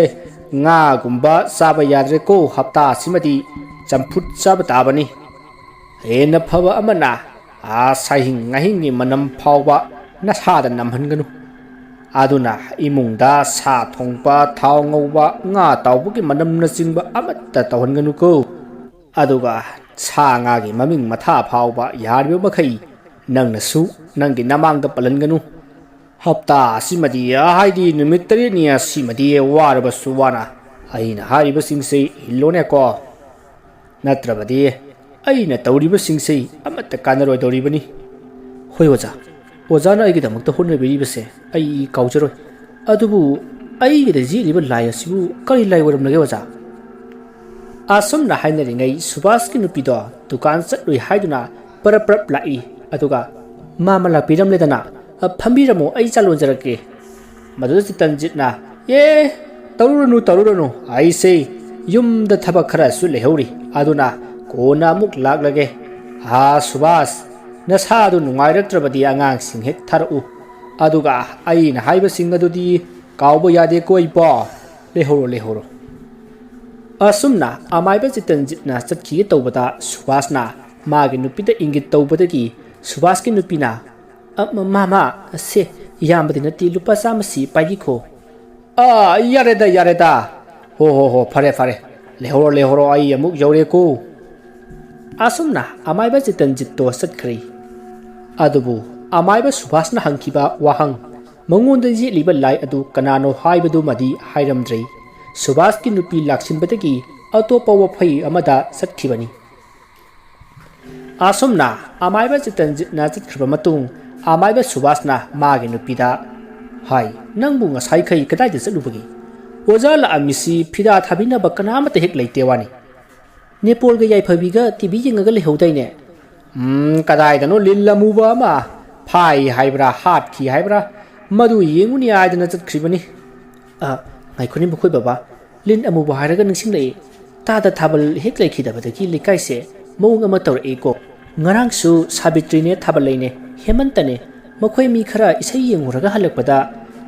ꯉꯥꯒꯨꯝꯕ ꯆꯥꯕ ꯌꯥꯗ꯭ꯔꯦꯀꯣ, ꯍꯞꯇꯥ ꯑꯁꯤꯃꯗꯤ ꯆꯝꯐꯨꯠ ꯆꯥꯕ ꯇꯥꯕꯅꯤ꯫ ꯍꯦꯟꯅ ꯐꯕ ꯑꯃꯅ, ꯑꯥ, ꯁꯥꯍꯤꯡ ꯉꯥꯍꯤꯡꯒꯤ ꯃꯅꯝ ꯐꯥꯎꯕ ꯅꯁꯥꯗ ꯅꯝꯍꯟꯒꯅꯨ꯫ ꯑꯗꯨꯅ ꯏꯃꯨꯡꯗ ꯁꯥ ꯊꯣꯡꯕ, ꯊꯥꯎ ꯉꯧꯕ, ꯉꯥ ꯇꯥꯎꯕꯒꯤ ꯃꯅꯝꯅꯆꯤꯡꯕ ꯑꯃꯠꯇ ꯇꯧꯍꯟꯒꯅꯨꯀꯣ꯫ ꯑꯗꯨꯒ ꯁꯥ ꯉꯥꯒꯤ ꯃꯃꯤꯡ ꯃꯊꯥ ꯐꯥꯎꯕ ꯌꯥꯔꯤꯕ ꯃꯈꯩ ꯅꯪꯅꯁꯨ ꯅꯪꯒꯤ ꯅꯃꯥꯡꯗ ꯄꯜꯍꯟꯒꯅꯨ꯫ ꯍꯞꯇꯥ ꯑꯁꯤꯃꯗꯤ, ꯍꯥꯏꯗꯤ ꯅꯨꯃꯤꯠ ꯇꯔꯦꯠꯅꯤ ꯑꯁꯤꯃꯗꯤ ꯋꯥꯔꯕꯁꯨ ꯋꯥꯅ ꯑꯩꯅ ꯍꯥꯏꯔꯤꯕꯁꯤꯡꯁꯤ ꯏꯜꯂꯣꯅꯦꯀꯣ꯫ ꯅꯠꯇ꯭ꯔꯕꯗꯤ ꯑꯩꯅ ꯇꯧꯔꯤꯕꯁꯤꯡꯁꯤ ꯑꯃꯠꯇ ꯀꯥꯟꯅꯔꯣꯏꯗꯧꯔꯤꯕꯅꯤ꯫" "ꯍꯣꯏ ꯑꯣꯖꯥ, ꯑꯣꯖꯥꯅ ꯑꯩꯒꯤꯗꯃꯛꯇ ꯍꯣꯠꯅꯕꯤꯔꯤꯕꯁꯦ ꯑꯩ ꯀꯥꯎꯖꯔꯣꯏ꯫ ꯑꯗꯨꯕꯨ ꯑꯩꯒꯤꯗ ꯌꯦꯛꯂꯤꯕ ꯂꯥꯏ ꯑꯁꯤꯕꯨ ꯀꯔꯤ ꯂꯥꯏ ꯑꯣꯏꯔꯝꯂꯒꯦ ꯑꯣꯖꯥ?" ꯑꯁꯨꯝꯅ ꯍꯥꯏꯅꯔꯤꯉꯩ ꯁꯨꯕꯥꯁꯀꯤ ꯅꯨꯄꯤꯗꯣ ꯗꯨꯀꯥꯟ ꯆꯠꯂꯨꯏ ꯍꯥꯏꯗꯨꯅ ꯄꯔꯞ ꯄꯔꯞ ꯂꯥꯛꯏ꯫ ꯑꯗꯨꯒ, "ꯃꯥꯃ ꯂꯥꯛꯄꯤꯔꯝꯂꯦꯗꯅ, ꯑ, ꯐꯝꯕꯤꯔꯝꯃꯣ, ꯑꯩ ꯆꯥ ꯂꯣꯟꯖꯔꯛꯀꯦ꯫" ꯃꯗꯨꯗ ꯖꯤꯇꯟꯖꯤꯠꯅ, "ꯑꯦ, ꯇꯧꯔꯨꯔꯅꯨ, ꯇꯧꯔꯨꯔꯅꯨ, ꯑꯩꯁꯦ ꯌꯨꯝꯗ ꯊꯕꯛ ꯈꯔꯁꯨ ꯂꯩꯍꯧꯔꯤ, ꯑꯗꯨꯅ ꯀꯣꯟꯅ ꯑꯃꯨꯛ ꯂꯥꯛꯂꯒꯦ꯫ ꯑꯥ, ꯁꯨꯕꯥꯁ, ꯅꯁꯥꯗꯨ ꯅꯨꯡꯉꯥꯏꯔꯛꯇ꯭ꯔꯕꯗꯤ ꯑꯉꯥꯡꯁꯤꯡ ꯍꯦꯛ ꯊꯥꯔꯛꯎ꯫ ꯑꯗꯨꯒ ꯑꯩꯅ ꯍꯥꯏꯕꯁꯤꯡ ꯑꯗꯨꯗꯤ ꯀꯥꯎꯕ ꯌꯥꯗꯦꯀꯣ ꯏꯄꯣ꯫ ꯂꯩꯍꯧꯔꯣ, ꯂꯩꯍꯧꯔꯣ꯫" ꯑꯁꯨꯝꯅ ꯑꯃꯥꯏꯕ ꯖꯤꯇꯟꯖꯤꯠꯅ ꯆꯠꯈꯤꯒꯦ ꯇꯧꯕꯗ ꯁꯨꯕꯥꯁꯅ ꯃꯥꯒꯤ ꯅꯨꯄꯤꯗ ꯏꯪꯒꯤꯠ ꯇꯧꯕꯗꯒꯤ ꯁꯨꯕꯥꯁꯀꯤ ꯅꯨꯄꯤꯅ, "ꯑ, ꯃ-, ꯃꯥꯃ, ꯁꯦ, "ꯌꯥꯝꯕꯗꯤ ꯅꯠꯇꯦ, ꯂꯨꯄꯥ ꯆꯥꯝꯃꯁꯤ ꯄꯥꯏꯕꯤꯈꯣ꯫" "ꯑꯥ, ꯌꯥꯔꯦꯗ, ꯌꯥꯔꯦꯗ꯫ ꯍꯣ, ꯍꯣ, ꯍꯣ, ꯐꯔꯦ, ꯐꯔꯦ꯫ ꯂꯩꯍꯧꯔꯣ, ꯂꯩꯍꯧꯔꯣ, ꯑꯩ ꯑꯃꯨꯛ ꯌꯧꯔꯦꯀꯣ꯫" ꯑꯁꯨꯝꯅ ꯑꯃꯥꯏꯕ ꯆꯤꯇꯟꯖꯤꯠꯇꯣ ꯆꯠꯈ꯭ꯔꯦ꯫ ꯑꯗꯨꯕꯨ ꯑꯃꯥꯏꯕ ꯁꯨꯚꯥꯁꯅ ꯍꯪꯈꯤꯕ ꯋꯥꯍꯪ, ꯃꯉꯣꯟꯗ ꯌꯦꯠꯂꯤꯕ ꯂꯥꯏ ꯑꯗꯨ ꯀꯅꯥꯅꯣ ꯍꯥꯏꯕꯗꯨꯃꯗꯤ ꯍꯥꯏꯔꯝꯗ꯭ꯔꯦ꯫ ꯁꯨꯚꯥꯁꯀꯤ ꯅꯨꯄꯤ ꯂꯥꯛꯁꯤꯟꯕꯗꯒꯤ ꯑꯇꯣꯞꯄ ꯋꯥꯐꯩ ꯑꯃꯗ ꯆꯠꯈꯤꯕꯅꯤ꯫ ꯑꯁꯨꯝꯅ ꯑꯃꯥꯏꯕ ꯆꯤꯇꯟꯖꯤꯠꯅ ꯆꯠꯈ꯭ꯔꯕ ꯃꯇꯨꯡ, ꯑꯃꯥꯏꯕ ꯁꯨꯚꯥꯁꯅ ꯃꯥꯒꯤ ꯅꯨꯄꯤꯗ ꯍꯥꯏ, "ꯅꯪꯕꯨ ꯉꯁꯥꯏꯈꯩ ꯀꯗꯥꯏꯗ ꯆꯠꯂꯨꯕꯒꯦ? ꯑꯣꯖꯥ ꯂꯥꯛꯑꯝꯃꯤꯁꯤ ꯐꯤꯗꯥ ꯊꯥꯕꯤꯅꯕ ꯀꯅꯥ ꯑꯃꯠꯇ ꯍꯦꯛ ꯂꯩꯇꯦ ꯋꯥꯅꯤ꯫ ꯅꯦꯄꯣꯜꯒ ꯌꯥꯏꯐꯕꯤꯒ ꯇꯤ ꯚꯤ ꯌꯦꯡꯉꯒ ꯂꯩꯍꯧꯗꯥꯏꯅꯦ?" "ꯎꯝ, ꯀꯗꯥꯏꯗꯅꯣ ꯂꯤꯟ ꯑꯃꯨꯕ ꯑꯃ ꯐꯥꯏ ꯍꯥꯏꯕ꯭ꯔꯥ, ꯍꯥꯠꯈꯤ ꯍꯥꯏꯕ꯭ꯔꯥ, ꯃꯗꯨ ꯌꯦꯡꯉꯨꯅꯤ ꯍꯥꯏꯗꯅ ꯆꯠꯈ꯭ꯔꯤꯕꯅꯤ꯫" "ꯑ, ꯉꯥꯏꯈꯣꯅꯦ ꯃꯈꯣꯏ ꯕꯕꯥ, ꯂꯤꯟ ꯑꯃꯨꯕ ꯍꯥꯏꯔꯒ ꯅꯤꯡꯁꯤꯡꯂꯛꯏ꯫ ꯇꯥꯗ ꯊꯥꯕꯜ ꯍꯦꯛ ꯂꯩꯈꯤꯗꯕꯗꯒꯤ ꯂꯩꯀꯥꯏꯁꯦ ꯃꯑꯣꯡ ꯑꯃ ꯇꯧꯔꯛꯏꯀꯣ꯫ ꯉꯔꯥꯡꯁꯨ ꯁꯥꯕꯤꯇ꯭ꯔꯤꯅꯦ, ꯊꯥꯕꯜ ꯂꯩꯅꯦ, ꯍꯦꯃꯟꯇꯅꯦ, ꯃꯈꯣꯏ ꯃꯤ ꯈꯔ ꯏꯁꯩ ꯌꯦꯡꯉꯨꯔꯒ ꯍꯜꯂꯛꯄꯗ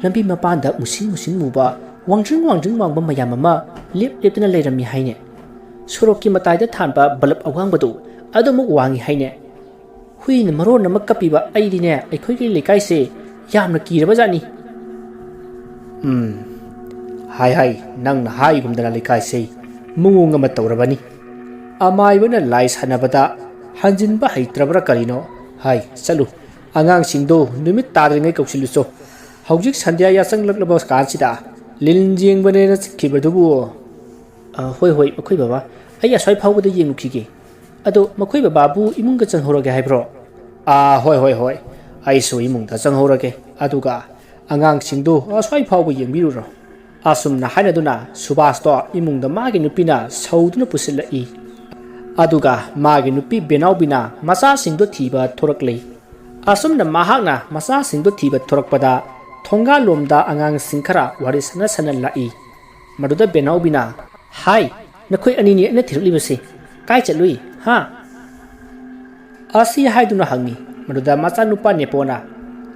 ꯂꯝꯕꯤ ꯃꯄꯥꯟꯗ ꯃꯨꯁꯤꯟ ꯃꯨꯁꯤꯟ ꯃꯨꯕ, ꯋꯥꯡꯗ꯭ꯔꯤꯡ ꯋꯥꯡꯗ꯭ꯔꯤꯡ ꯋꯥꯡꯕ ꯃꯌꯥꯝ ꯑꯃ ꯂꯦꯞ ꯂꯦꯞꯇꯅ ꯂꯩꯔꯝꯃꯤ ꯍꯥꯏꯅꯦ꯫ ꯁꯣꯔꯣꯛꯀꯤ ꯃꯇꯥꯏꯗ ꯊꯥꯟꯕ ꯕꯂꯕ ꯑꯋꯥꯡꯕꯗꯨ ꯑꯗꯨꯃꯨꯛ ꯋꯥꯡꯉꯤ ꯍꯥꯏꯅꯦ꯫ ꯍꯨꯏꯅ ꯃꯔꯣꯟ ꯑꯃ ꯀꯞꯄꯤꯕ, ꯑꯩꯗꯤꯅꯦ, ꯑꯩꯈꯣꯏꯒꯤ ꯂꯩꯀꯥꯏꯁꯦ ꯌꯥꯝꯅ ꯀꯤꯔꯕ ꯖꯥꯠꯅꯤ꯫" "ꯎꯝ, ꯍꯥꯏ ꯍꯥꯏ, ꯅꯪꯅ ꯍꯥꯏꯒꯨꯝꯗꯅ ꯂꯩꯀꯥꯏꯁꯦ ꯃꯑꯣꯡ ꯑꯃ ꯇꯧꯔꯕꯅꯤ꯫ ꯑꯃꯥꯏꯕꯅ ꯂꯥꯏ ꯁꯥꯟꯅꯕꯗ ꯍꯟꯖꯤꯟꯕ ꯍꯩꯇ꯭ꯔꯕ꯭ꯔꯥ ꯀꯔꯤꯅꯣ? ꯍꯥꯏ, ꯆꯠꯂꯨ, ꯑꯉꯥꯡꯁꯤꯡꯗꯣ ꯅꯨꯃꯤꯠ ꯇꯥꯗ꯭ꯔꯤꯉꯩ ꯀꯧꯁꯤꯜꯂꯨꯆꯣ꯫ ꯍꯧꯖꯤꯛ ꯁꯟꯙ꯭ꯌꯥ ꯌꯥꯆꯪꯂꯛꯂꯕ ꯀꯥꯟꯁꯤꯗ ꯂꯤꯟ ꯌꯦꯡꯕꯅꯦꯅ ꯆꯠꯈꯤꯕꯗꯨꯕꯨ꯫" "ꯑ, ꯍꯣꯏ, ꯍꯣꯏ, ꯃꯈꯣꯏ ꯕꯕꯥ, ꯑꯩ ꯑꯁ꯭ꯋꯥꯏ ꯐꯥꯎꯕꯗ ꯌꯦꯡꯉꯨꯈꯤꯒꯦ꯫ ꯑꯗꯣ ꯃꯈꯣꯏ ꯕꯕꯥꯕꯨ ꯏꯃꯨꯡꯒ ꯆꯪꯍꯧꯔꯒꯦ ꯍꯥꯏꯕ꯭ꯔꯣ?" "ꯑꯥ, ꯍꯣꯏ, ꯍꯣꯏ, ꯍꯣꯏ, ꯑꯩꯁꯨ ꯏꯃꯨꯡꯗ ꯆꯪꯍꯧꯔꯒꯦ꯫ ꯑꯗꯨꯒ ꯑꯉꯥꯡꯁꯤꯡꯗꯨ ꯑꯁ꯭ꯋꯥꯏ ꯐꯥꯎꯕ ꯌꯦꯡꯕꯤꯔꯨꯔꯣ꯫" ꯑꯁꯨꯝꯅ ꯍꯥꯏꯅꯗꯨꯅ ꯁꯨꯕꯥꯁꯇꯣ ꯏꯃꯨꯡꯗ ꯃꯥꯒꯤ ꯅꯨꯄꯤꯅ ꯁꯧꯗꯨꯅ ꯄꯨꯁꯤꯜꯂꯛꯏ꯫ ꯑꯗꯨꯒ ꯃꯥꯒꯤ ꯅꯨꯄꯤ ꯕꯦꯅꯥꯎꯕꯤꯅ ꯃꯆꯥꯁꯤꯡꯗꯨ ꯊꯤꯕ ꯊꯣꯔꯛꯂꯤ꯫ ꯑꯁꯨꯝꯅ ꯃꯍꯥꯛꯅ ꯃꯆꯥꯁꯤꯡꯗꯨ ꯊꯤꯕ ꯊꯣꯔꯛꯄꯗ ꯊꯣꯡꯒꯥꯜꯂꯣꯝꯗ ꯑꯉꯥꯡꯁꯤꯡ ꯈꯔ ꯋꯥꯔꯤ ꯁꯥꯟꯅ ꯁꯥꯟꯅ ꯂꯥꯛꯏ꯫ ꯃꯗꯨꯗ ꯕꯦꯅꯥꯎꯕꯤꯅ, "ꯍꯥꯏ, ꯅꯈꯣꯏ ꯑꯅꯤꯅꯤ ꯑꯩꯅ ꯊꯤꯔꯛꯂꯤꯕꯁꯤ ꯀꯥꯏ ꯆꯠꯂꯨꯏ, ꯍꯥ?" ꯑꯁꯤ ꯍꯥꯏꯗꯨꯅ ꯍꯪꯉꯤ꯫ ꯃꯗꯨꯗ ꯃꯆꯥꯅꯨꯄꯥ ꯅꯦꯄꯣꯅ,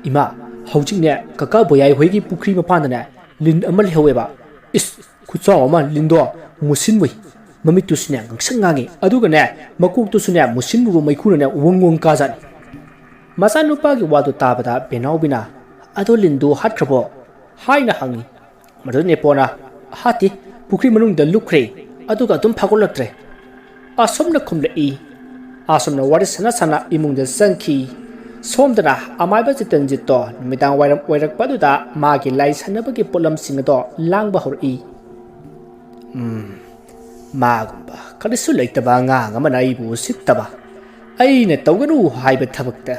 "ꯏꯃꯥ, ꯍꯧꯖꯤꯛꯅꯦ ꯀꯀꯥ ꯕꯣꯌꯥꯏ ꯍꯣꯏꯒꯤ ꯄꯨꯈ꯭ꯔꯤ ꯃꯄꯥꯟꯗꯅꯦ ꯂꯤꯟ ꯑꯃ ꯂꯩꯍꯧꯋꯦꯕ꯫ ꯏꯁ, ꯈꯨꯆꯥꯎ ꯑꯃ, ꯂꯤꯟꯗꯣ ꯃꯨꯁꯤꯟ ꯃꯨꯏ꯫ ꯃꯃꯤꯠꯇꯨꯁꯨꯅꯦ ꯉꯥꯡꯁꯪ ꯉꯥꯡꯉꯤ, ꯑꯗꯨꯒꯅꯦ ꯃꯀꯣꯛꯇꯨꯁꯨꯅꯦ ꯃꯨꯁꯤꯟ ꯃꯨꯕ ꯃꯩꯈꯨꯅꯅꯦ ꯋꯪ ꯋꯪ ꯀꯥꯖꯥꯠꯅꯤ꯫" ꯃꯆꯥꯅꯨꯄꯥꯒꯤ ꯋꯥꯗꯨ ꯇꯥꯕꯗ ꯕꯦꯅꯥꯎꯕꯤꯅ, "ꯑꯗꯣ ꯂꯤꯟꯗꯨ ꯍꯥꯠꯈ꯭ꯔꯕꯣ?" ꯍꯥꯏꯅ ꯍꯪꯉꯤ꯫ ꯃꯗꯨꯗ ꯅꯦꯄꯣꯅ, "ꯍꯥꯠꯇꯦ, ꯄꯨꯈ꯭ꯔꯤ ꯃꯅꯨꯡꯗ ꯂꯨꯞꯈ꯭ꯔꯦ, ꯑꯗꯨꯒ ꯑꯗꯨꯝ ꯐꯥꯒꯠꯂꯛꯇ꯭ꯔꯦ"꯫ ꯑꯁꯣꯝꯅ ꯈꯨꯝꯂꯛꯏ꯫ ꯑꯁꯣꯝꯅ ꯋꯥꯔꯤ ꯁꯥꯟꯅ ꯁꯥꯟꯅ ꯏꯃꯨꯡꯗ ꯆꯪꯈꯤ꯫ ꯁꯣꯝꯗꯅ ꯑꯃꯥꯏꯕ ꯆꯤꯇꯟꯖꯤꯠꯇꯣ ꯅꯨꯃꯤꯗꯥꯡ ꯋꯥꯏꯔꯝ ꯑꯣꯏꯔꯛꯄ ꯑꯗꯨꯗ ꯃꯥꯒꯤ ꯂꯥꯏ ꯁꯥꯟꯅꯕꯒꯤ ꯄꯣꯠꯂꯝꯁꯤꯡ ꯑꯗꯣ ꯂꯥꯡꯕ ꯍꯧꯔꯛꯏ꯫ "ꯎꯝ, ꯃꯥꯒꯨꯝꯕ ꯀꯔꯤꯁꯨ ꯂꯩꯇꯕ ꯑꯉꯥꯡ ꯑꯃꯅ ꯑꯩꯕꯨ ꯎꯁꯤꯠꯇꯕ, ꯑꯩꯅ ꯇꯧꯒꯅꯨ ꯍꯥꯏꯕ ꯊꯕꯛꯇ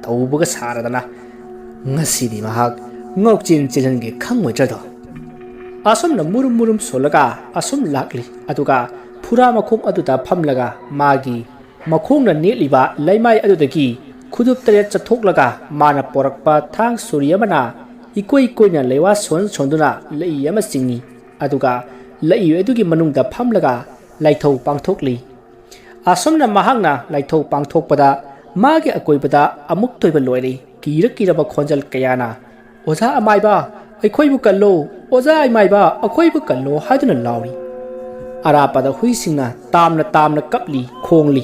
ꯇꯧꯕꯒ ꯁꯥꯔꯗꯅ, ꯉꯁꯤꯗꯤ ꯃꯍꯥꯛ ꯉꯥꯎꯆꯦꯟ ꯆꯦꯜꯍꯟꯒꯦ ꯈꯪꯉꯣꯏꯗ꯭ꯔꯗꯣ"꯫ ꯑꯁꯨꯝꯅ ꯃꯨꯔꯨꯝ ꯃꯨꯔꯨꯝ ꯁꯣꯜꯂꯒ ꯑꯁꯨꯝ ꯂꯥꯛꯂꯤ꯫ ꯑꯗꯨꯒ ꯐꯨꯔꯥ ꯃꯈꯣꯡ ꯑꯗꯨꯗ ꯐꯝꯂꯒ ꯃꯥꯒꯤ ꯃꯈꯣꯡꯅ ꯅꯦꯠꯂꯤꯕ ꯂꯩꯃꯥꯏ ꯑꯗꯨꯗꯒꯤ ꯈꯨꯗꯨꯞ ꯇꯔꯦꯠ ꯆꯠꯊꯣꯛꯂꯒ ꯃꯥꯅ ꯄꯣꯔꯛꯄ ꯊꯥꯡ ꯁꯣꯔꯤ ꯑꯃꯅ ꯏꯀꯣꯏ ꯀꯣꯏꯅ ꯂꯩꯋꯥ ꯁꯣꯟ ꯁꯣꯟꯗꯨꯅ ꯂꯩ ꯑꯃ ꯆꯤꯡꯏ꯫ ꯑꯗꯨꯒ ꯂꯩ ꯑꯗꯨꯒꯤ ꯃꯅꯨꯡꯗ ꯐꯝꯂꯒ ꯂꯥꯏꯊꯧ ꯄꯥꯡꯊꯣꯛꯂꯤ꯫ ꯑꯁꯨꯝꯅ ꯃꯍꯥꯛꯅ ꯂꯥꯏꯊꯧ ꯄꯥꯡꯊꯣꯛꯄꯗ ꯃꯥꯒꯤ ꯑꯀꯣꯏꯕꯗ ꯑꯃꯨꯛ ꯇꯣꯏꯕ ꯂꯣꯏꯔꯦ꯫ ꯀꯤꯔ ꯀꯤꯔꯕ ꯈꯣꯟꯖꯦꯜ ꯀꯌꯥꯅ, "ꯑꯣꯖꯥ ꯑꯃꯥꯏꯕ, ꯑꯩꯈꯣꯏꯕꯨ ꯀꯜꯂꯣ! ꯑꯣꯖꯥ ꯑꯃꯥꯏꯕ, ꯑꯩꯈꯣꯏꯕꯨ ꯀꯜꯂꯣ!" ꯍꯥꯏꯗꯨꯅ ꯂꯥꯎꯔꯤ꯫ ꯑꯔꯥꯞꯄꯗ ꯍꯨꯏꯁꯤꯡꯅ ꯇꯥꯝꯅ ꯇꯥꯝꯅ ꯀꯞꯂꯤ, ꯈꯣꯡꯂꯤ꯫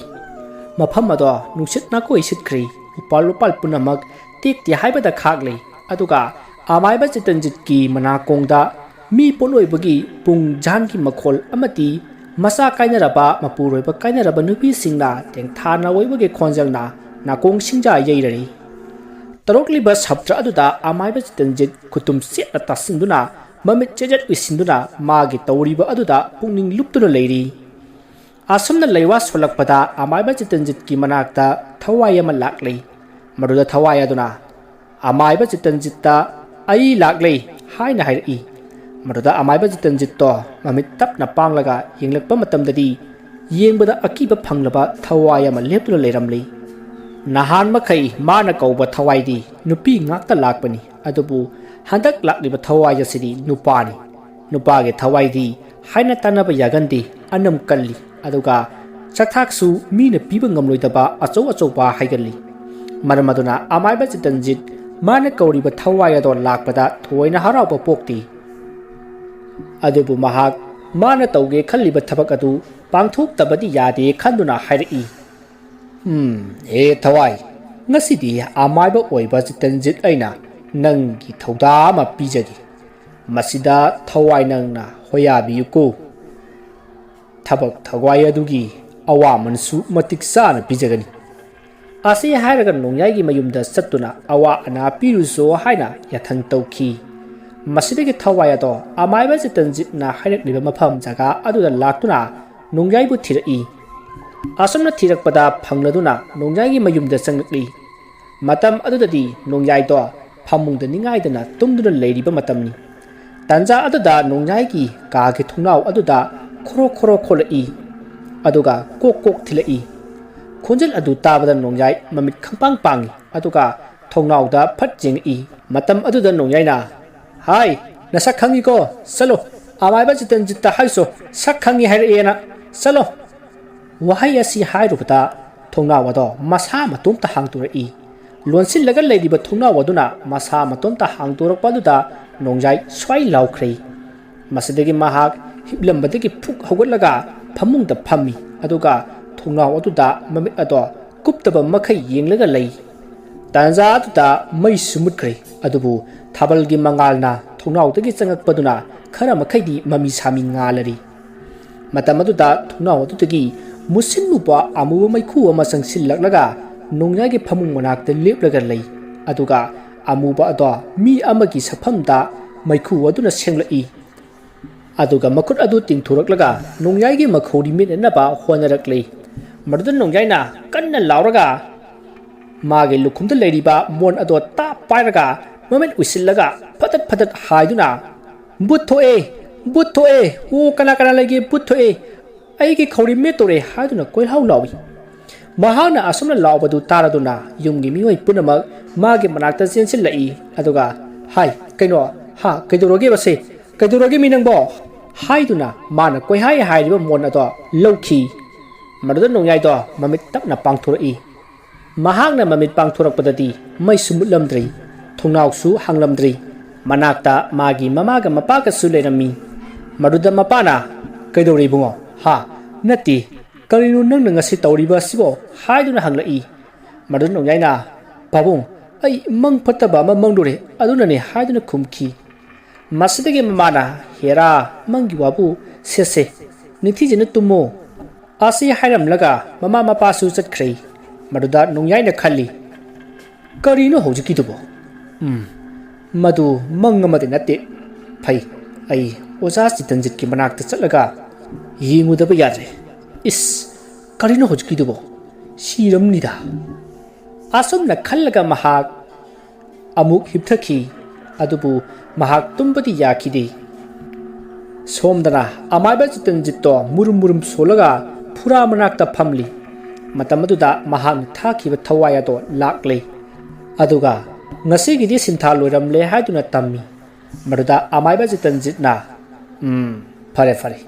ꯃꯐꯝ ꯑꯗꯣ ꯅꯨꯡꯁꯤꯠ ꯅꯥꯀꯣꯏ ꯁꯤꯠꯈ꯭ꯔꯦ꯫ ꯎꯄꯥꯜ ꯋꯥꯄꯥꯜ ꯄꯨꯝꯅꯃꯛ ꯇꯦꯛꯇꯦ ꯍꯥꯏꯕꯗ ꯈꯥꯛꯂꯦ꯫ ꯑꯗꯨꯒ ꯑꯃꯥꯏꯕ ꯆꯤꯇꯟꯖꯤꯠꯀꯤ ꯃꯅꯥꯀꯣꯡꯗ ꯃꯤ ꯄꯣꯠꯂꯣꯏꯕꯒꯤ ꯄꯨꯡ ꯖꯥꯟꯒꯤ ꯃꯈꯣꯜ ꯑꯃꯗꯤ ꯃꯆꯥ ꯀꯥꯏꯅꯔꯕ, ꯃꯄꯨꯔꯣꯏꯕ ꯀꯥꯏꯅꯔꯕ ꯅꯨꯄꯤꯁꯤꯡꯅ ꯇꯦꯡꯊꯥꯅ ꯑꯣꯏꯕꯒꯤ ꯈꯣꯟꯖꯦꯜꯅ ꯅꯥꯀꯣꯡ ꯁꯤꯡꯖꯥ ꯌꯩꯔꯔꯤ꯫ ꯇꯧꯔꯛꯂꯤꯕ ꯁꯞꯇ꯭ꯔ ꯑꯗꯨꯗ ꯑꯃꯥꯏꯕ ꯆꯤꯇꯟꯖꯤꯠ ꯈꯨꯇꯨꯝ ꯆꯦꯠꯅ ꯇꯥꯁꯤꯟꯗꯨꯅ, ꯃꯃꯤꯠ ꯆꯦꯖꯦꯠ ꯎꯏꯁꯤꯟꯗꯨꯅ ꯃꯥꯒꯤ ꯇꯧꯔꯤꯕ ꯑꯗꯨꯗ ꯄꯨꯛꯅꯤꯡ ꯂꯨꯞꯇꯨꯅ ꯂꯩꯔꯤ꯫ ꯑꯁꯨꯝꯅ ꯂꯩꯋꯥ ꯁꯣꯜꯂꯛꯄꯗ ꯑꯃꯥꯏꯕ ꯆꯤꯇꯟꯖꯤꯠꯀꯤ ꯃꯅꯥꯛꯇ ꯊꯋꯥꯏ ꯑꯃ ꯂꯥꯛꯂꯤ꯫ ꯃꯗꯨꯗ ꯊꯋꯥꯏ ꯑꯗꯨꯅ ꯑꯃꯥꯏꯕ ꯆꯤꯇꯟꯖꯤꯠꯇ, "ꯑꯩ ꯂꯥꯛꯂꯦ" ꯍꯥꯏꯅ ꯍꯥꯏꯔꯛꯏ꯫ ꯃꯗꯨꯗ ꯑꯃꯥꯏꯕ ꯆꯤꯇꯟꯖꯤꯠꯇꯣ ꯃꯃꯤꯠ ꯇꯞꯅ ꯄꯥꯡꯂꯒ ꯌꯦꯡꯂꯛꯄ ꯃꯇꯝꯗꯗꯤ ꯌꯦꯡꯕꯗ ꯑꯀꯤꯕ ꯐꯪꯂꯕ ꯊꯋꯥꯏ ꯑꯃ ꯂꯦꯞꯇꯨꯅ ꯂꯩꯔꯝꯂꯤ꯫ ꯅꯍꯥꯟ ꯃꯈꯩ ꯃꯥꯅ ꯀꯧꯕ ꯊꯋꯥꯏꯗꯤ ꯅꯨꯄꯤ ꯉꯥꯛꯇ ꯂꯥꯛꯄꯅꯤ, ꯑꯗꯨꯕꯨ ꯍꯟꯗꯛ ꯂꯥꯛꯂꯤꯕ ꯊꯋꯥꯏ ꯑꯁꯤꯗꯤ ꯅꯨꯄꯥꯅꯤ꯫ ꯅꯨꯄꯥꯒꯤ ꯊꯋꯥꯏꯗꯤ ꯍꯥꯏꯅ ꯇꯥꯟꯅꯕ ꯌꯥꯒꯟꯗꯦ, ꯑꯅꯝ ꯀꯜꯂꯤ, ꯑꯗꯨꯒ ꯆꯥꯛꯊꯥꯛꯁꯨ ꯃꯤꯅ ꯄꯤꯕ ꯉꯝꯂꯣꯏꯗꯕ ꯑꯆꯧ ꯑꯆꯧꯕ ꯍꯥꯏꯒꯜꯂꯤ꯫ ꯃꯔꯝ ꯑꯗꯨꯅ ꯑꯃꯥꯏꯕ ꯆꯤꯇꯟꯖꯤꯠ ꯃꯥꯅ ꯀꯧꯔꯤꯕ ꯊꯋꯥꯏ ꯑꯗꯣ ꯂꯥꯛꯄꯗ ꯊꯣꯏꯅ ꯍꯔꯥꯎꯕ ꯄꯣꯛꯇꯦ꯫ ꯑꯗꯨꯕꯨ ꯃꯍꯥꯛ ꯃꯥꯅ ꯇꯧꯒꯦ ꯈꯜꯂꯤꯕ ꯊꯕꯛ ꯑꯗꯨ ꯄꯥꯡꯊꯣꯛꯇꯕꯗꯤ ꯌꯥꯗꯦ ꯈꯟꯗꯨꯅ ꯍꯥꯏꯔꯛꯏ, "ꯎꯝ, ꯍꯦ ꯊꯋꯥꯏ, ꯉꯁꯤꯗꯤ ꯑꯃꯥꯏꯕ ꯑꯣꯏꯕ ꯆꯤꯇꯟꯖꯤꯠ ꯑꯩꯅ ꯅꯪꯒꯤ ꯊꯧꯗꯥ ꯑꯃ ꯄꯤꯖꯒꯦ꯫ ꯃꯁꯤꯗ ꯊꯋꯥꯏ ꯅꯪꯅ ꯍꯣꯌꯥꯕꯤꯌꯨꯀꯣ꯫ ꯊꯕꯛ ꯊꯧꯋꯥꯏ ꯑꯗꯨꯒꯤ ꯑꯋꯥꯃꯟꯁꯨ ꯃꯇꯤꯛ ꯆꯥꯅ ꯄꯤꯖꯒꯅꯤ꯫ ꯑꯁꯤ ꯍꯥꯏꯔꯒ ꯅꯣꯡꯌꯥꯏꯒꯤ ꯃꯌꯨꯝꯗ ꯆꯠꯇꯨꯅ ꯑꯋꯥ ꯑꯅꯥ ꯄꯤꯔꯨꯁꯣ ꯍꯥꯏꯅ ꯌꯥꯊꯪ ꯇꯧꯈꯤ꯫ ꯃꯁꯤꯗꯒꯤ ꯊꯋꯥꯏ ꯑꯗꯣ ꯑꯃꯥꯏꯕ ꯆꯤꯇꯟꯖꯤꯠꯅ ꯍꯥꯏꯔꯛꯂꯤꯕ ꯃꯐꯝ ꯖꯒꯥ ꯑꯗꯨꯗ ꯂꯥꯛꯇꯨꯅ ꯅꯣꯡꯌꯥꯏꯕꯨ ꯊꯤꯔꯛꯏ꯫ ꯑꯁꯨꯝꯅ ꯊꯤꯔꯛꯄꯗ ꯐꯪꯂꯗꯨꯅ ꯅꯣꯡꯌꯥꯏꯒꯤ ꯃꯌꯨꯝꯗ ꯆꯪꯂꯛꯂꯤ꯫ ꯃꯇꯝ ꯑꯗꯨꯗꯗꯤ ꯅꯣꯡꯌꯥꯏꯗꯣ ꯐꯃꯨꯡꯗ ꯅꯤꯡꯉꯥꯏꯗꯅ ꯇꯨꯝꯗꯨꯅ ꯂꯩꯔꯤꯕ ꯃꯇꯝꯅꯤ꯫ ꯇꯥꯟꯖꯥ ꯑꯗꯨꯗ ꯅꯣꯡꯌꯥꯏꯒꯤ ꯀꯥꯒꯤ ꯊꯣꯡꯅꯥꯎ ꯑꯗꯨꯗ ꯈꯣꯔꯣ ꯈꯣꯔꯣ ꯈꯣꯠꯂꯛꯏ, ꯑꯗꯨꯒ ꯀꯣꯛ ꯀꯣꯛ ꯊꯤꯜꯂꯛꯏ꯫ ꯈꯣꯟꯖꯦꯜ ꯑꯗꯨ ꯇꯥꯕꯗ ꯅꯣꯡꯌꯥꯏ ꯃꯃꯤꯠ ꯈꯪꯄꯥꯡ ꯄꯥꯡꯏ, ꯑꯗꯨꯒ ꯊꯣꯡꯅꯥꯎꯗ ꯐꯠ ꯌꯦꯡꯉꯛꯏ꯫ ꯃꯇꯝ ꯑꯗꯨꯗ ꯅꯣꯡꯌꯥꯏꯅ, "ꯍꯥꯏ, ꯅꯁꯛ ꯈꯪꯉꯤꯀꯣ? ꯆꯠꯂꯣ, ꯑꯃꯥꯏꯕ ꯆꯤꯇꯟꯖꯤꯠꯇ ꯍꯥꯏꯁꯣ, ꯁꯛ ꯈꯪꯉꯤ ꯍꯥꯏꯔꯛꯑꯦꯅ꯫ ꯆꯠꯂꯣ!" ꯋꯥꯍꯩ ꯑꯁꯤ ꯍꯥꯏꯔꯨꯕꯗ ꯊꯣꯡꯅꯥꯎ ꯑꯗꯣ ꯃꯁꯥ ꯃꯇꯣꯝꯇ ꯍꯥꯡꯗꯣꯔꯛꯏ꯫ ꯂꯣꯟꯁꯤꯜꯂꯒ ꯂꯩꯔꯤꯕ ꯊꯣꯡꯅꯥꯎ ꯑꯗꯨꯅ ꯃꯁꯥ ꯃꯇꯣꯝꯇ ꯍꯥꯡꯗꯣꯔꯛꯄ ꯑꯗꯨꯗ ꯅꯣꯡꯌꯥꯏ ꯁ꯭ꯋꯥꯏ ꯂꯥꯎꯈ꯭ꯔꯦ꯫ ꯃꯁꯤꯗꯒꯤ ꯃꯍꯥꯛ ꯍꯤꯞꯂꯝꯕꯗꯒꯤ ꯐꯨꯛ ꯍꯧꯒꯠꯂꯒ ꯐꯃꯨꯡꯗ ꯐꯝꯃꯤ, ꯑꯗꯨꯒ ꯊꯣꯡꯅꯥꯎ ꯑꯗꯨꯗ ꯃꯃꯤꯠ ꯑꯗꯣ ꯀꯨꯞꯇꯕ ꯃꯈꯩ ꯌꯦꯡꯂꯒ ꯂꯩ꯫ ꯇꯥꯟꯖꯥ ꯑꯗꯨꯗ ꯃꯩꯁꯨ ꯃꯨꯠꯈ꯭ꯔꯦ, ꯑꯗꯨꯕꯨ ꯊꯥꯕꯜꯒꯤ ꯃꯉꯥꯜꯅ ꯊꯣꯡꯅꯥꯎꯗꯒꯤ ꯆꯪꯉꯛꯄꯗꯨꯅ ꯈꯔ ꯃꯈꯩꯗꯤ ꯃꯃꯤ ꯁꯥꯃꯤ ꯉꯥꯜꯂꯔꯤ꯫ ꯃꯇꯝ ꯑꯗꯨꯗ ꯊꯣꯡꯅꯥꯎ ꯑꯗꯨꯗꯒꯤ ꯃꯨꯁꯤꯟ ꯃꯨꯕ ꯑꯃꯨꯕ ꯃꯩꯈꯨ ꯑꯃ ꯆꯪꯁꯤꯜꯂꯛꯂꯒ ꯅꯣꯡꯌꯥꯏꯒꯤ ꯐꯃꯨꯡ ꯃꯅꯥꯛꯇ ꯂꯦꯞꯂꯒ ꯂꯩ, ꯑꯗꯨꯒ ꯑꯃꯨꯕ ꯑꯗꯣ ꯃꯤ ꯑꯃꯒꯤ ꯁꯛꯐꯝꯗ ꯃꯩꯈꯨ ꯑꯗꯨꯅ ꯁꯦꯡꯂꯛꯏ꯫ ꯑꯗꯨꯒ ꯃꯈꯨꯠ ꯑꯗꯨ ꯇꯤꯡꯊꯣꯔꯛꯂꯒ ꯅꯣꯡꯌꯥꯏꯒꯤ ꯃꯈꯧꯔꯤ ꯃꯦꯠꯅꯅꯕ ꯍꯣꯠꯅꯔꯛꯂꯤ꯫ ꯃꯗꯨꯗ ꯅꯣꯡꯌꯥꯏꯅ ꯀꯟꯅ ꯂꯥꯎꯔꯒ ꯃꯥꯒꯤ ꯂꯨꯈꯨꯝꯗ ꯂꯩꯔꯤꯕ ꯃꯣꯟ ꯑꯗꯣ ꯇꯥꯞ ꯄꯥꯏꯔꯒ ꯃꯃꯤꯠ ꯎꯏꯁꯤꯜꯂꯒ ꯐꯗꯠ ꯐꯗꯠ ꯍꯥꯏꯗꯨꯅ, "ꯚꯨꯠ ꯊꯣꯛꯑꯦ! ꯚꯨꯠ ꯊꯣꯛꯑꯦ! ꯑꯣ, ꯀꯅꯥ ꯀꯅꯥ ꯂꯩꯒꯦ? ꯚꯨꯠ ꯊꯣꯛꯑꯦ! ꯑꯩꯒꯤ ꯈꯧꯔꯤ ꯃꯦꯠꯇꯧꯔꯦ!" ꯍꯥꯏꯗꯨꯅ ꯀꯣꯏꯂꯥꯎ ꯂꯥꯎꯏ꯫ ꯃꯍꯥꯛꯅ ꯑꯁꯨꯝꯅ ꯂꯥꯎꯕꯗꯨ ꯇꯥꯔꯗꯨꯅ ꯌꯨꯝꯒꯤ ꯃꯤꯑꯣꯏ ꯄꯨꯝꯅꯃꯛ ꯃꯥꯒꯤ ꯃꯅꯥꯛꯇ ꯆꯦꯟꯁꯤꯜꯂꯛꯏ꯫ ꯑꯗꯨꯒ, "ꯍꯥꯏ, ꯀꯩꯅꯣ? ꯍꯥ, ꯀꯩꯗꯧꯔꯒꯦꯕꯁꯦ? ꯀꯩꯗꯧꯔꯒꯦ ꯃꯤ ꯅꯪꯕꯣ?" ꯍꯥꯏꯗꯨꯅ ꯃꯥꯅ ꯀꯣꯏꯍꯥꯏ ꯍꯥꯏꯔꯤꯕ ꯃꯣꯟ ꯑꯗꯣ ꯂꯧꯈꯤ꯫ ꯃꯗꯨꯗ ꯅꯣꯡꯌꯥꯏꯗꯣ ꯃꯃꯤꯠ ꯇꯞꯅ ꯄꯥꯡꯊꯣꯔꯛꯏ꯫ ꯃꯍꯥꯛꯅ ꯃꯃꯤꯠ ꯄꯥꯡꯊꯣꯔꯛꯄꯗꯗꯤ ꯃꯩꯁꯨ ꯃꯨꯠꯂꯝꯗ꯭ꯔꯤ, ꯊꯣꯡꯅꯥꯎꯁꯨ ꯍꯥꯡꯂꯝꯗ꯭ꯔꯤ꯫ ꯃꯅꯥꯛꯇ ꯃꯥꯒꯤ ꯃꯃꯥꯒ ꯃꯄꯥꯒꯁꯨ ꯂꯩꯔꯝꯃꯤ꯫ ꯃꯗꯨꯗ ꯃꯄꯥꯅ, "ꯀꯩꯗꯧꯔꯦ ꯏꯕꯨꯡꯉꯣ? ꯍꯥ? ꯅꯠꯇꯦ, ꯀꯔꯤꯅꯣ ꯅꯪꯅ ꯉꯁꯤ ꯇꯧꯔꯤꯕ ꯑꯁꯤꯕꯣ?" ꯍꯥꯏꯗꯨꯅ ꯍꯪꯂꯛꯏ꯫ ꯃꯗꯨꯗ ꯅꯣꯡꯌꯥꯏꯅ, "ꯄꯥꯕꯨꯡ, "ꯑꯩ ꯃꯪ ꯐꯠꯇꯕ ꯑꯃ ꯃꯪꯂꯨꯔꯦ, ꯑꯗꯨꯅꯅꯦ" ꯍꯥꯏꯗꯨꯅ ꯈꯨꯝꯈꯤ꯫ ꯃꯁꯤꯗꯒꯤ ꯃꯃꯥꯅ, "ꯍꯦꯔꯥ, ꯃꯪꯒꯤ ꯋꯥꯕꯨ ꯁꯦꯁꯦ, ꯅꯤꯡꯊꯤꯖꯅ ꯇꯨꯝꯃꯣ" ꯑꯁꯤ ꯍꯥꯏꯔꯝꯂꯒ ꯃꯃꯥ ꯃꯄꯥꯁꯨ ꯆꯠꯈ꯭ꯔꯦ꯫ ꯃꯗꯨꯗ ꯅꯣꯡꯌꯥꯏꯅ ꯈꯜꯂꯤ, "ꯀꯔꯤꯅꯣ ꯍꯧꯖꯤꯛꯀꯤꯗꯨꯕꯣ? ꯎꯝ, ꯃꯗꯨ ꯃꯪ ꯑꯃꯗꯤ ꯅꯠꯇꯦ꯫ ꯐꯩ, ꯑꯩ ꯑꯣꯖꯥ ꯆꯤꯇꯟꯖꯤꯠꯀꯤ ꯃꯅꯥꯛꯇ ꯆꯠꯂꯒ ꯌꯦꯡꯉꯨꯗꯕ ꯌꯥꯗ꯭ꯔꯦ꯫ ꯏꯁ, ꯀꯔꯤꯅꯣ ꯍꯧꯖꯤꯛꯀꯤꯗꯨꯕꯣ? ꯁꯤꯔꯝꯅꯤꯗ"꯫ ꯑꯁꯨꯝꯅ ꯈꯜꯂꯒ ꯃꯍꯥꯛ ꯑꯃꯨꯛ ꯍꯤꯞꯊꯈꯤ꯫ ꯑꯗꯨꯕꯨ ꯃꯍꯥꯛ ꯇꯨꯝꯕꯗꯤ ꯌꯥꯈꯤꯗꯦ꯫ ꯁꯣꯝꯗꯅ ꯑꯃꯥꯏꯕ ꯆꯤꯇꯟꯖꯤꯠꯇꯣ ꯃꯨꯔꯨꯝ ꯃꯨꯔꯨꯝ ꯁꯣꯜꯂꯒ ꯐꯨꯔꯥ ꯃꯅꯥꯛꯇ ꯐꯝꯂꯤ꯫ ꯃꯇꯝ ꯑꯗꯨꯗ ꯃꯍꯥꯛꯅ ꯊꯥꯈꯤꯕ ꯊꯋꯥꯏ ꯑꯗꯣ ꯂꯥꯛꯂꯦ꯫ ꯑꯗꯨꯒ "ꯉꯁꯤꯒꯤꯗꯤ ꯁꯤꯟꯊꯥ ꯂꯣꯏꯔꯝꯂꯦ" ꯍꯥꯏꯗꯨꯅ ꯇꯝꯃꯤ꯫ ꯃꯗꯨꯗ ꯑꯃꯥꯏꯕ ꯆꯤꯇꯟꯖꯤꯠꯅ, "ꯎꯝ, ꯐꯔꯦ, ꯐꯔꯦ꯫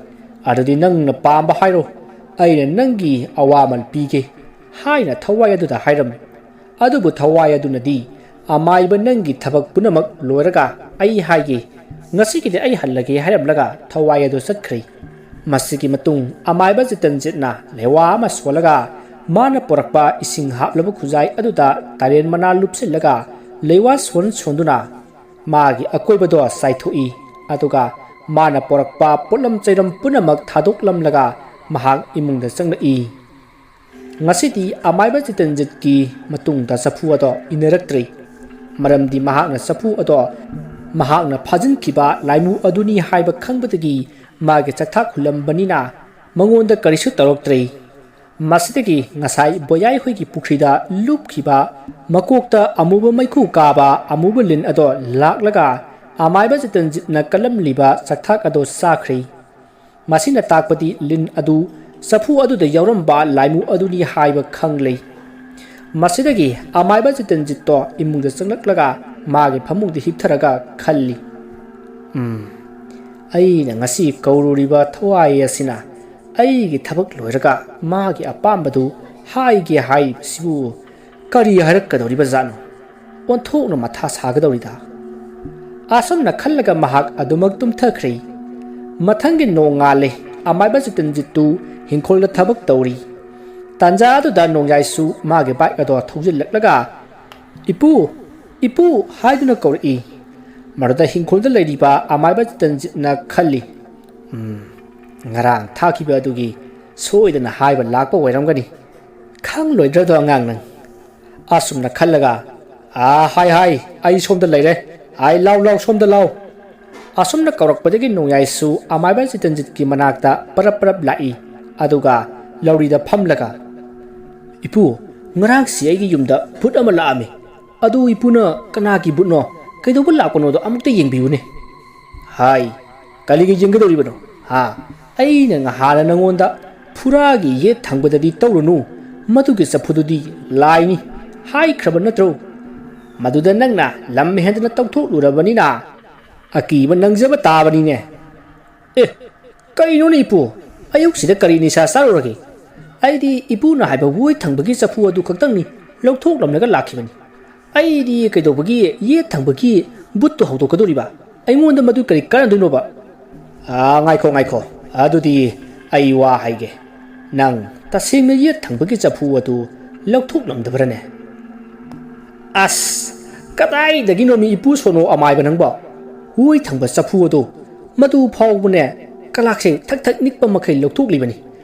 ꯑꯗꯨꯗꯤ ꯅꯪꯅ ꯄꯥꯝꯕ ꯍꯥꯏꯔꯣ, ꯑꯩꯅ ꯅꯪꯒꯤ ꯑꯋꯥꯃꯜ ꯄꯤꯒꯦ" ꯍꯥꯏꯅ ꯊꯋꯥꯏ ꯑꯗꯨꯗ ꯍꯥꯏꯔꯝꯃꯤ꯫ ꯑꯗꯨꯕꯨ ꯊꯋꯥꯏ ꯑꯗꯨꯅꯗꯤ, "ꯑꯃꯥꯏꯕ, ꯅꯪꯒꯤ ꯊꯕꯛ ꯄꯨꯝꯅꯃꯛ ꯂꯣꯏꯔꯒ ꯑꯩ ꯍꯥꯏꯒꯦ, ꯉꯁꯤꯒꯤꯗꯤ ꯑꯩ ꯍꯜꯂꯒꯦ" ꯍꯥꯏꯔꯝꯂꯒ ꯊꯋꯥꯏ ꯑꯗꯨ ꯆꯠꯈ꯭ꯔꯦ꯫ ꯃꯁꯤꯒꯤ ꯃꯇꯨꯡ ꯑꯃꯥꯏꯕ ꯆꯤꯇꯟꯖꯤꯠꯅ ꯂꯩꯋꯥ ꯑꯃ ꯁꯣꯜꯂꯒ ꯃꯥꯅ ꯄꯨꯔꯛꯄ ꯏꯁꯤꯡ ꯍꯥꯞꯂꯕ ꯈꯨꯖꯥꯏ ꯑꯗꯨꯗ ꯇꯔꯦꯟ ꯃꯅꯥ ꯂꯨꯞꯁꯤꯜꯂꯒ ꯂꯩꯋꯥ ꯁꯣꯟ ꯁꯣꯟꯗꯨꯅ ꯃꯥꯒꯤ ꯑꯀꯣꯏꯕꯗꯣ ꯆꯥꯏꯊꯣꯛꯏ꯫ ꯑꯗꯨꯒ ꯃꯥꯅ ꯄꯨꯔꯛꯄ ꯄꯣꯠꯂꯝ ꯆꯩꯔꯝ ꯄꯨꯝꯅꯃꯛ ꯊꯥꯗꯣꯛꯂꯝꯂꯒ ꯃꯍꯥꯛ ꯏꯃꯨꯡꯗ ꯆꯪꯂꯛꯏ꯫ ꯉꯁꯤꯗꯤ ꯑꯃꯥꯏꯕ ꯆꯤꯇꯟꯖꯤꯠꯀꯤ ꯃꯇꯨꯡꯗ ꯆꯐꯨ ꯑꯗꯣ ꯏꯟꯅꯔꯛꯇ꯭ꯔꯦ꯫ ꯃꯔꯝꯗꯤ ꯃꯍꯥꯛꯅ ꯆꯐꯨ ꯑꯗꯣ ꯃꯍꯥꯛꯅ ꯐꯥꯖꯤꯟꯈꯤꯕ ꯂꯥꯏꯃꯨ ꯑꯗꯨꯅꯤ ꯍꯥꯏꯕ ꯈꯪꯕꯗꯒꯤ ꯃꯥꯒꯤ ꯆꯥꯛꯊꯥꯛ ꯍꯨꯜꯂꯝꯕꯅꯤꯅ ꯃꯉꯣꯟꯗ ꯀꯔꯤꯁꯨ ꯇꯧꯔꯛꯇ꯭ꯔꯦ꯫ ꯃꯁꯤꯗꯒꯤ ꯉꯁꯥꯏ ꯕꯣꯌꯥꯏ ꯍꯣꯏꯒꯤ ꯄꯨꯈ꯭ꯔꯤꯗ ꯂꯨꯞꯈꯤꯕ ꯃꯀꯣꯛꯇ ꯑꯃꯨꯕ ꯃꯩꯈꯨ ꯀꯥꯕ ꯑꯃꯨꯕ ꯂꯤꯟ ꯑꯗꯣ ꯂꯥꯛꯂꯒ ꯑꯃꯥꯏꯕ ꯆꯤꯇꯟꯖꯤꯠꯅ ꯀꯜꯂꯝꯂꯤꯕ ꯆꯥꯛꯊꯥꯛ ꯑꯗꯣ ꯆꯥꯈ꯭ꯔꯦ꯫ ꯃꯁꯤꯅ ꯇꯥꯛꯄꯗꯤ ꯂꯤꯟ ꯑꯗꯨ ꯆꯐꯨ ꯑꯗꯨꯗ ꯌꯥꯎꯔꯝꯕ ꯂꯥꯏꯃꯨ ꯑꯗꯨꯅꯤ ꯍꯥꯏꯕ ꯈꯪꯂꯦ꯫ ꯃꯁꯤꯗꯒꯤ ꯑꯃꯥꯏꯕ ꯆꯤꯇꯟꯖꯤꯠꯇꯣ ꯏꯃꯨꯡꯗ ꯆꯪꯂꯛꯂꯒ ꯃꯥꯒꯤ ꯐꯃꯨꯡꯗ ꯍꯤꯞꯊꯔꯒ ꯈꯜꯂꯤ, "ꯎꯝ, ꯑꯩꯅ ꯉꯁꯤ ꯀꯧꯔꯨꯔꯤꯕ ꯊꯋꯥꯏ ꯑꯁꯤꯅ ꯑꯩꯒꯤ ꯊꯕꯛ ꯂꯣꯏꯔꯒ ꯃꯥꯒꯤ ꯑꯄꯥꯝꯕꯗꯨ ꯍꯥꯏꯒꯦ ꯍꯥꯏꯔꯤꯕꯁꯤꯕꯨ ꯀꯔꯤ ꯍꯥꯏꯔꯛꯀꯗꯧꯔꯤꯕ ꯖꯥꯠꯅꯣ? ꯑꯣꯟꯊꯣꯛꯅ ꯃꯊꯥ ꯁꯥꯒꯗꯧꯔꯤꯗ"꯫ ꯑꯁꯨꯝꯅ ꯈꯜꯂꯒ ꯃꯍꯥꯛ ꯑꯗꯨꯃꯛ ꯇꯨꯝꯊꯈ꯭ꯔꯦ꯫ ꯃꯊꯪꯒꯤ ꯅꯣꯡꯉꯥꯜꯂꯦ꯫ ꯑꯃꯥꯏꯕ ꯆꯤꯇꯟꯖꯤꯠꯇꯨ ꯍꯤꯡꯈꯣꯜꯗ ꯊꯕꯛ ꯇꯧꯔꯤ꯫ ꯇꯥꯟꯖꯥ ꯑꯗꯨꯗ ꯅꯣꯡꯌꯥꯏꯁꯨ ꯃꯥꯒꯤ ꯕꯥꯏꯛ ꯑꯗꯣ ꯊꯧꯖꯤꯜꯂꯛꯂꯒ "ꯏꯄꯨ, ꯏꯄꯨ" ꯍꯥꯏꯗꯨꯅ ꯀꯧꯔꯛꯏ꯫ ꯃꯗꯨꯗ ꯏꯪꯈꯣꯜꯗ ꯂꯩꯔꯤꯕ ꯑꯃꯥꯏꯕ ꯆꯤꯇꯟꯖꯤꯠꯅ ꯈꯜꯂꯤ, "ꯎꯝ, ꯉꯔꯥꯡ ꯊꯥꯈꯤꯕ ꯑꯗꯨꯒꯤ ꯁꯣꯏꯗꯅ ꯍꯥꯏꯕ ꯂꯥꯛꯄ ꯑꯣꯏꯔꯝꯒꯅꯤ꯫ ꯈꯪꯂꯣꯏꯗ꯭ꯔꯗꯣ ꯑꯉꯥꯡ ꯅꯪ?" ꯑꯁꯨꯝꯅ ꯈꯜꯂꯒ, "ꯑꯥ, ꯍꯥꯏ, ꯍꯥꯏ, ꯑꯩ ꯁꯣꯝꯗ ꯂꯩꯔꯦ꯫ ꯑꯥꯏ, ꯂꯥꯎ, ꯂꯥꯎ, ꯁꯣꯝꯗ ꯂꯥꯎ"꯫ ꯑꯁꯨꯝꯅ ꯀꯧꯔꯛꯄꯗꯒꯤ ꯅꯣꯡꯌꯥꯏꯁꯨ ꯑꯃꯥꯏꯕ ꯆꯤꯇꯟꯖꯤꯠꯀꯤ ꯃꯅꯥꯛꯇ ꯄꯔꯞ ꯄꯔꯞ ꯂꯥꯛꯏ꯫ ꯑꯗꯨꯒ ꯂꯧꯔꯤꯗ ꯐꯝꯂꯒ, "ꯏꯄꯨ, ꯉꯔꯥꯡꯁꯤ ꯑꯩꯒꯤ ꯌꯨꯝꯗ ꯚꯨꯠ ꯑꯃ ꯂꯥꯛꯑꯝꯃꯤ꯫ ꯑꯗꯨ ꯏꯄꯨꯅ ꯀꯅꯥꯒꯤ ꯚꯨꯠꯅꯣ, ꯀꯩꯗꯧꯕ ꯂꯥꯛꯄꯅꯣꯗꯣ ꯑꯃꯨꯛꯇ ꯌꯦꯡꯕꯤꯌꯨꯅꯦ"꯫ "ꯍꯥꯏ, ꯀꯔꯤꯒꯤ ꯌꯦꯡꯒꯗꯧꯔꯤꯕꯅꯣ? ꯍꯥ? ꯑꯩꯅ ꯉꯍꯥꯟꯅ ꯅꯉꯣꯟꯗ ꯐꯨꯔꯥꯒꯤ ꯌꯦꯠ ꯊꯪꯕꯗꯗꯤ ꯇꯧꯔꯨꯅꯨ, ꯃꯗꯨꯒꯤ ꯆꯐꯨꯗꯨꯗꯤ ꯂꯥꯏꯅꯤ ꯍꯥꯏꯈ꯭ꯔꯕ ꯅꯠꯇ꯭ꯔꯣ? ꯃꯗꯨꯗ ꯅꯪꯅ ꯂꯝ ꯍꯦꯟꯗꯅ ꯇꯧꯊꯣꯛꯂꯨꯔꯕꯅꯤꯅ ꯑꯀꯤꯕ ꯅꯪꯖꯕ ꯇꯥꯕꯅꯤꯅꯦ"꯫ "ꯑꯦ, ꯀꯩꯅꯣꯅꯦ ꯏꯄꯨ? ꯑꯌꯨꯛꯁꯤꯗ ꯀꯔꯤ ꯅꯤꯁꯥ ꯆꯥꯔꯨꯔꯒꯦ? ꯑꯩꯗꯤ ꯏꯄꯨꯅ ꯍꯥꯏꯕ ꯑꯣꯏ ꯊꯪꯕꯒꯤ ꯆꯐꯨ ꯑꯗꯨ ꯈꯛꯇꯪꯅꯤ ꯂꯧꯊꯣꯛꯂꯝꯂꯒ ꯂꯥꯛꯈꯤꯕꯅꯤ꯫ ꯑꯩꯗꯤ ꯀꯩꯗꯧꯕꯒꯤ ꯌꯦꯠ ꯊꯪꯕꯒꯤ ꯚꯨꯠꯇꯨ ꯍꯧꯗꯣꯛꯀꯗꯧꯔꯤꯕ? ꯑꯩꯉꯣꯟꯗ ꯃꯗꯨ ꯀꯔꯤ ꯀꯥꯟꯅꯗꯣꯏꯅꯣꯕ?" "ꯑꯥ, ꯉꯥꯏꯈꯣ, ꯉꯥꯏꯈꯣ꯫ ꯑꯗꯨꯗꯤ ꯑꯩ ꯋꯥ ꯍꯥꯏꯒꯦ꯫ ꯅꯪ ꯇꯁꯦꯡꯅ ꯌꯦꯠ ꯊꯪꯕꯒꯤ ꯆꯐꯨ ꯑꯗꯨ ꯂꯧꯊꯣꯛꯂꯝꯗꯕ꯭ꯔꯅꯦ?" "ꯑꯁ, ꯀꯗꯥꯏꯗꯒꯤꯅꯣꯃꯤ ꯏꯄꯨ ꯁꯣꯅꯣ ꯑꯃꯥꯏꯕ ꯅꯪꯕꯣ? ꯑꯣꯏ ꯊꯪꯕ ꯆꯐꯨ ꯑꯗꯨ ꯃꯗꯨ ꯐꯥꯎꯕꯅꯦ, ꯀꯂꯥꯛꯁꯦ ꯊꯛ ꯊꯛ ꯅꯤꯛꯄ ꯃꯈꯩ ꯂꯧꯊꯣꯛꯂꯤꯕꯅꯤ꯫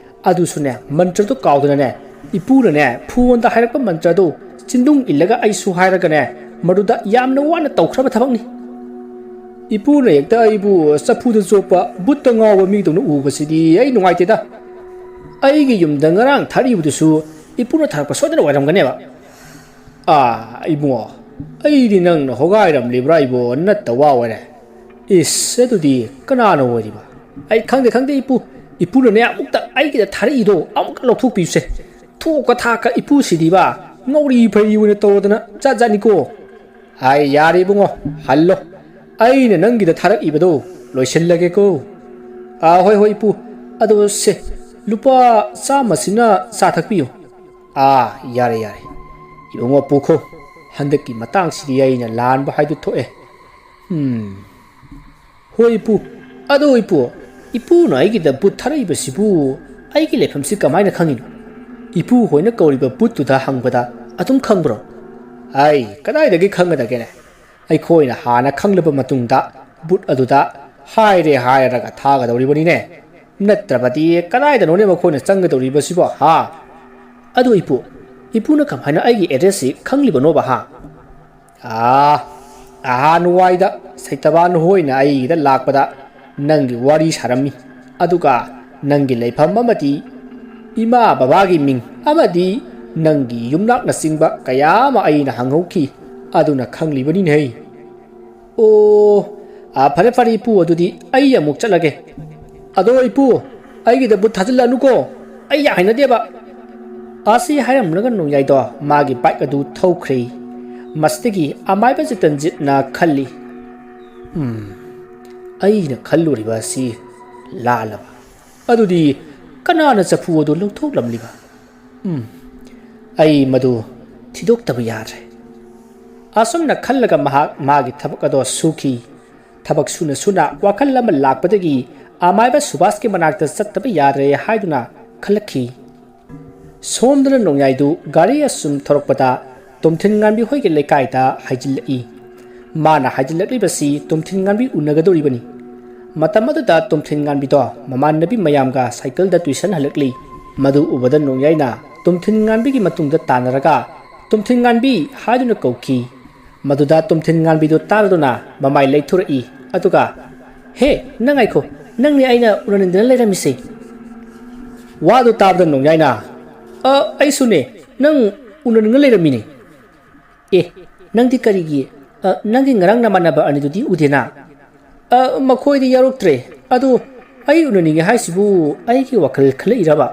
ꯑꯗꯨꯁꯨꯅꯦ, ꯃꯟꯇ꯭ꯔꯗꯨ ꯀꯥꯎꯗꯅꯅꯦ, ꯏꯄꯨꯅꯅꯦ ꯐꯣꯟꯗ ꯍꯥꯏꯔꯛꯄ ꯃꯟꯇ꯭ꯔꯗꯨ ꯆꯤꯟꯗꯨꯡ ꯏꯜꯂꯒ ꯑꯩꯁꯨ ꯍꯥꯏꯔꯒꯅꯦ, ꯃꯗꯨꯗ ꯌꯥꯝꯅ ꯋꯥꯅ ꯇꯧꯈ꯭ꯔꯕ ꯊꯕꯛꯅꯤ꯫ ꯏꯄꯨꯅ ꯍꯦꯛꯇ ꯑꯩꯕꯨ ꯆꯐꯨꯗ ꯆꯣꯞꯄ ꯚꯨꯠꯇ ꯉꯥꯎꯕ ꯃꯤꯗꯧꯅ ꯎꯕꯁꯤꯗꯤ ꯑꯩ ꯅꯨꯡꯉꯥꯏꯇꯦꯗ꯫ ꯑꯩꯒꯤ ꯌꯨꯝꯗ ꯉꯔꯥꯡ ꯊꯥꯔꯛꯏꯕꯗꯨꯁꯨ ꯏꯄꯨꯅ ꯊꯥꯔꯛꯄ ꯁꯣꯏꯗꯅ ꯑꯣꯏꯔꯝꯒꯅꯦꯕ"꯫ "ꯑꯥ, ꯏꯕꯨꯡꯉꯣ, ꯑꯩꯗꯤ ꯅꯪꯅ ꯍꯣꯒꯥꯏꯔꯝꯂꯤꯕ꯭ꯔꯥ ꯏꯕꯣ ꯅꯠꯇ ꯋꯥ ꯑꯣꯏꯔꯦ꯫ ꯏꯁ, ꯑꯗꯨꯗꯤ ꯀꯅꯥꯅ ꯑꯣꯏꯔꯤꯕ?" "ꯑꯩ ꯈꯪꯗꯦ, ꯈꯪꯗꯦ ꯏꯄꯨ꯫ ꯏꯄꯨꯅꯅꯦ ꯑꯃꯨꯛꯇ ꯑꯩꯒꯤꯗ ꯊꯥꯔꯛꯏꯗꯣ ꯑꯃꯨꯛꯇ ꯂꯧꯊꯣꯛꯄꯤꯌꯨꯁꯦ꯫ ꯊꯣꯛꯀ ꯊꯥꯛꯀ ꯏꯄꯨꯁꯤꯗꯤꯕ ꯉꯧꯔꯤ ꯐꯩꯔꯤ ꯑꯣꯏꯅ ꯇꯧꯔꯗꯅ ꯖꯥꯠ ꯖꯥꯠꯅꯤꯀꯣ"꯫ "ꯑꯥꯏ, ꯌꯥꯔꯦ ꯏꯕꯨꯡꯉꯣ, ꯍꯜꯂꯣ꯫ ꯑꯩꯅ ꯅꯪꯒꯤꯗ ꯊꯥꯔꯛꯏꯕꯗꯣ ꯂꯣꯏꯁꯤꯜꯂꯒꯦꯀꯣ"꯫ "ꯑꯥ, ꯍꯣꯏ, ꯍꯣꯏ ꯏꯄꯨ꯫ ꯑꯗꯣ ꯁꯦ, ꯂꯨꯄꯥ ꯆꯥꯝꯃꯁꯤꯅ ꯆꯥ ꯊꯛꯄꯤꯌꯨ"꯫ "ꯑꯥ, ꯌꯥꯔꯦ, ꯌꯥꯔꯦ꯫ ꯏꯕꯨꯡꯉꯣ ꯄꯨꯈꯣ, ꯍꯟꯗꯛꯀꯤ ꯃꯇꯥꯡꯁꯤꯗꯤ ꯑꯩꯅ ꯂꯥꯟꯕ ꯍꯥꯏꯗꯨ ꯊꯣꯛꯑꯦ꯫ ꯎꯝ, ꯍꯣꯏ ꯏꯄꯨ꯫ ꯑꯗꯣ ꯏꯄꯨ, ꯏꯄꯨꯅ ꯑꯩꯒꯤꯗ ꯚꯨꯠ ꯊꯥꯔꯛꯏꯕꯁꯤꯕꯨ ꯑꯩꯒꯤ ꯂꯩꯐꯝꯁꯤ ꯀꯃꯥꯏꯅ ꯈꯪꯉꯤꯅꯣ? ꯏꯄꯨ ꯍꯣꯏꯅ ꯀꯧꯔꯤꯕ ꯚꯨꯠꯇꯨꯗ ꯍꯪꯕꯗ ꯑꯗꯨꯝ ꯈꯪꯕ꯭ꯔꯣ?" ꯑꯩ ꯀꯗꯥꯏꯗꯒꯤ ꯈꯪꯒꯗꯒꯦꯅꯦ? ꯑꯩꯈꯣꯏꯅ ꯍꯥꯟꯅ ꯈꯪꯂꯕ ꯃꯇꯨꯡꯗ ꯕꯨꯠ ꯑꯗꯨꯗ ꯍꯥꯏꯔꯦ ꯍꯥꯏꯔꯒ ꯊꯥꯒꯗꯧꯔꯤꯕꯅꯤꯅꯦ꯫ ꯅꯠꯇ꯭ꯔꯕꯗꯤ ꯀꯗꯥꯏꯗꯅꯣꯅꯦ ꯃꯈꯣꯏꯅ ꯆꯪꯒꯗꯧꯔꯤꯕꯁꯤꯕꯣ, ꯍꯥ? ꯑꯗꯨ ꯏꯄꯨ, ꯏꯄꯨꯅ ꯀꯃꯥꯏꯅ ꯑꯩꯒꯤ ꯑꯦꯗ꯭ꯔꯦꯁꯁꯤ ꯈꯪꯂꯤꯕꯅꯣꯕ, ꯍꯥ? ꯑꯥ, ꯑꯍꯥꯟꯋꯥꯏꯗ ꯁꯩꯇꯕꯥꯟ ꯍꯣꯏꯅ ꯑꯩꯒꯤꯗ ꯂꯥꯛꯄꯗ ꯅꯪꯒꯤ ꯋꯥꯔꯤ ꯁꯥꯔꯝꯃꯤ꯫ ꯑꯗꯨꯒ ꯅꯪꯒꯤ ꯂꯩꯐꯝ ꯑꯃꯗꯤ ꯏꯃꯥ ꯕꯕꯥꯒꯤ ꯃꯤꯡ ꯑꯃꯗꯤ ꯅꯪꯒꯤ ꯌꯨꯝꯅꯥꯛꯅꯆꯤꯡꯕ ꯀꯌꯥ ꯑꯃ ꯑꯩꯅ ꯍꯪꯍꯧꯈꯤ꯫ ꯑꯗꯨꯅ ꯈꯪꯂꯤꯕꯅꯤꯅꯦ꯫ ꯑꯣ, ꯑꯥ, ꯐꯔꯦ, ꯐꯔꯦ, ꯏꯄꯨ, ꯑꯗꯨꯗꯤ ꯑꯩ ꯑꯃꯨꯛ ꯆꯠꯂꯒꯦ꯫ ꯑꯗꯣ, ꯏꯄꯨ, ꯑꯩꯒꯤꯗ ꯕꯨꯠ ꯊꯥꯖꯤꯜꯂꯛꯑꯅꯨꯀꯣ꯫ ꯑꯩ ꯌꯥꯝ ꯍꯩꯅꯗꯦꯕ꯫ ꯑꯁꯤ ꯍꯥꯏꯔꯝꯂꯒ ꯅꯣꯡꯌꯥꯏꯗꯣ ꯃꯥꯒꯤ ꯕꯥꯏꯛ ꯑꯗꯨ ꯊꯧꯈ꯭ꯔꯦ꯫ ꯃꯁꯤꯗꯒꯤ ꯑꯃꯥꯏꯕ ꯖꯤꯇꯟꯖꯤꯠꯅ ꯈꯜꯂꯤ, "ꯎꯝ, ꯑꯩꯅ ꯈꯜꯂꯨꯔꯤꯕ ꯑꯁꯤ ꯂꯥꯜꯂꯕ꯫ ꯑꯗꯨꯗꯤ ꯀꯅꯥꯅ ꯆꯐꯨ ꯑꯗꯨ ꯂꯧꯊꯣꯛꯂꯝꯂꯤꯕ? ꯎꯝ, ꯑꯩ ꯃꯗꯨ ꯊꯤꯗꯣꯛꯇꯕ ꯌꯥꯗ꯭ꯔꯦ"꯫ ꯑꯁꯨꯝꯅ ꯈꯜꯂꯒ ꯃꯍꯥꯛ ꯃꯥꯒꯤ ꯊꯕꯛ ꯑꯗꯣ ꯁꯨꯈꯤ꯫ ꯊꯕꯛ ꯁꯨꯅ ꯁꯨꯅ ꯋꯥꯈꯜ ꯑꯃ ꯂꯥꯛꯄꯗꯒꯤ ꯑꯃꯥꯏꯕ ꯁꯨꯕꯥꯁꯀꯤ ꯃꯅꯥꯛꯇ ꯆꯠꯇꯕ ꯌꯥꯗ꯭ꯔꯦ ꯍꯥꯏꯗꯨꯅ ꯈꯜꯂꯛꯈꯤ꯫ ꯁꯣꯝꯗꯅ ꯅꯣꯡꯌꯥꯏꯗꯨ ꯒꯥꯔꯤ ꯑꯁꯨꯝ ꯊꯧꯔꯛꯄꯗ ꯇꯣꯝꯊꯤꯟ ꯉꯥꯟꯕꯤ ꯍꯣꯏꯒꯤ ꯂꯩꯀꯥꯏꯗ ꯍꯥꯏꯖꯤꯜꯂꯛꯏ꯫ ꯃꯥꯅ ꯍꯥꯏꯖꯤꯜꯂꯛꯂꯤꯕꯁꯤ ꯇꯣꯝꯊꯤꯟ ꯉꯥꯟꯕꯤ ꯎꯅꯒꯗꯧꯔꯤꯕꯅꯤ꯫ ꯃꯇꯝ ꯑꯗꯨꯗ ꯇꯣꯝꯊꯤꯟ ꯉꯥꯟꯕꯤꯗꯣ ꯃꯃꯥꯟꯅꯕꯤ ꯃꯌꯥꯝꯒ ꯁꯥꯏꯀꯜꯗ ꯇꯨꯏꯁꯟ ꯍꯜꯂꯛꯂꯤ꯫ ꯃꯗꯨ ꯎꯕꯗ ꯅꯣꯡꯌꯥꯏꯅ ꯇꯣꯝꯊꯤꯟ ꯉꯥꯟꯕꯤꯒꯤ ꯃꯇꯨꯡꯗ ꯇꯥꯟꯅꯔꯒ "ꯇꯣꯝꯊꯤꯟ ꯉꯥꯟꯕꯤ" ꯍꯥꯏꯗꯨꯅ ꯀꯧꯈꯤ꯫ ꯃꯗꯨꯗ ꯇꯣꯝꯊꯤꯟ ꯉꯥꯟꯕꯤꯗꯨ ꯇꯥꯔꯗꯨꯅ ꯃꯃꯥꯏ ꯂꯩꯊꯣꯔꯛꯏ꯫ ꯑꯗꯨꯒ, "ꯍꯦ, ꯅꯪ ꯉꯥꯏꯈꯣ, ꯅꯪꯅꯤ ꯑꯩꯅ ꯎꯅꯅꯤꯡꯗꯅ ꯂꯩꯔꯝꯃꯤꯁꯦ"꯫ ꯋꯥꯗꯨ ꯇꯥꯕꯗ ꯅꯣꯡꯌꯥꯏꯅ, "ꯑ, ꯑꯩꯁꯨꯅꯦ, ꯅꯪ ꯎꯅꯅꯤꯡꯅ ꯂꯩꯔꯝꯃꯤꯅꯦ"꯫ "ꯑꯦ, ꯅꯪꯗꯤ ꯀꯔꯤꯒꯤ, ꯑ, ꯅꯪꯒꯤ ꯉꯔꯥꯡ ꯅꯃꯥꯟꯅꯕ ꯑꯅꯤꯗꯨꯗꯤ ꯎꯗꯦꯅ"? "ꯑ, ꯃꯈꯣꯏꯗꯤ ꯌꯥꯎꯔꯛꯇ꯭ꯔꯦ꯫ ꯑꯗꯨ ꯑꯩ ꯎꯅꯅꯤꯡꯉꯦ ꯍꯥꯏꯁꯤꯕꯨ ꯑꯩꯒꯤ ꯋꯥꯈꯜ ꯈꯜꯂꯛꯏꯔꯕ?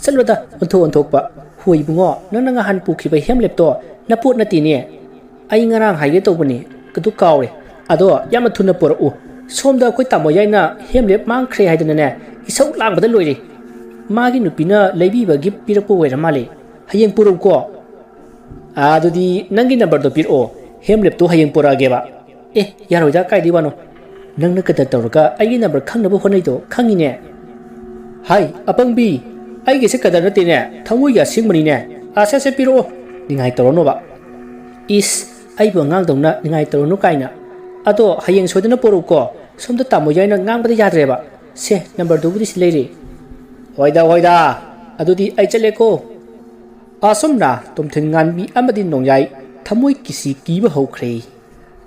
ꯆꯠꯂꯣꯗ, ꯑꯣꯟꯊꯣꯛ ꯑꯣꯟꯊꯣꯛꯄ꯫ ꯍꯣꯏ ꯏꯕꯨꯡꯉꯣ, ꯅꯪꯅ ꯉꯍꯥꯟ ꯄꯨꯈꯤꯕ ꯍꯦꯝꯂꯦꯞꯇꯣ ꯅꯄꯣꯠ ꯅꯠꯇꯦꯅꯦ꯫ ꯑꯩ ꯉꯔꯥꯡ ꯍꯥꯏꯒꯦ ꯇꯧꯕꯅꯦ, ꯑꯗꯨ ꯀꯥꯎꯔꯦ꯫ ꯑꯗꯣ ꯌꯥꯝꯅ ꯊꯨꯅ ꯄꯨꯔꯛꯎ꯫ ꯁꯣꯝꯗ ꯑꯩꯈꯣꯏ ꯇꯥꯃꯣ ꯌꯥꯏꯅ ꯍꯦꯝꯂꯦꯞ ꯃꯥꯡꯈ꯭ꯔꯦ ꯍꯥꯏꯗꯅꯅꯦ, ꯏꯁꯧ ꯂꯥꯡꯕꯗ ꯂꯣꯏꯔꯦ꯫ ꯃꯥꯒꯤ ꯅꯨꯄꯤꯅ ꯂꯩꯕꯤꯕꯒꯤ ꯄꯤꯔꯛꯄ ꯑꯣꯏꯔ ꯃꯥꯜꯂꯦ꯫ ꯍꯌꯦꯡ ꯄꯨꯔꯛꯎꯀꯣ"꯫ "ꯑꯥ, ꯑꯗꯨꯗꯤ ꯅꯪꯒꯤ ꯅꯝꯕꯔꯗꯣ ꯄꯤꯔꯛꯑꯣ, ꯍꯦꯝꯂꯦꯞꯇꯣ ꯍꯌꯦꯡ ꯄꯨꯔꯛꯑꯒꯦꯕ"꯫ "ꯑꯦ, ꯌꯥꯔꯣꯏꯗ, ꯀꯥꯏꯗꯩ ꯋꯥꯅꯣ? ꯅꯪꯅ ꯀꯗꯔ ꯇꯧꯔꯒ ꯑꯩꯒꯤ ꯅꯝꯕꯔ ꯈꯪꯅꯕ ꯍꯣꯠꯅꯩꯗꯣ ꯈꯪꯉꯤꯅꯦ"꯫ "ꯍꯥꯏ, ꯑꯄꯪꯕꯤ, ꯑꯩꯒꯤꯁꯦ ꯀꯗꯔ ꯅꯠꯇꯦꯅꯦ, ꯊꯃꯣꯏꯒꯤ ꯑꯁꯦꯡꯕꯅꯤꯅꯦ꯫ ꯑꯁꯦ, ꯑꯁꯦ ꯄꯤꯔꯛꯑꯣ, ꯅꯤꯡꯉꯥꯏ ꯇꯧꯔꯅꯣꯕ"꯫ "ꯏꯁ, ꯑꯩꯕꯨ ꯑꯉꯥꯡꯗꯧꯅ ꯅꯤꯡꯉꯥꯏ ꯇꯧꯔꯨꯅꯨ ꯀꯥꯏꯅ꯫ ꯑꯗꯣ ꯍꯌꯦꯡ ꯁꯣꯏꯗꯅ ꯄꯣꯔꯛꯎꯀꯣ꯫ ꯁꯣꯝꯗ ꯇꯥꯃꯣ ꯌꯥꯏꯅ ꯉꯥꯡꯕꯗ ꯌꯥꯗ꯭ꯔꯦꯕ꯫ ꯁꯦ, ꯅꯝꯕꯔꯗꯨꯕꯨꯗꯤ ꯁꯤ ꯂꯩꯔꯦ꯫" "ꯍꯣꯏꯗ, ꯍꯣꯏꯗ꯫ ꯑꯗꯨꯗꯤ ꯑꯩ ꯆꯠꯂꯦꯀꯣ꯫" ꯑꯁꯨꯝꯅ ꯇꯣꯝꯊꯤꯟ ꯉꯥꯟꯕꯤ ꯑꯃꯗꯤ ꯅꯣꯡꯌꯥꯏ ꯊꯃꯣꯏ ꯀꯤꯁꯤ ꯀꯤꯕ ꯍꯧꯈ꯭ꯔꯦ꯫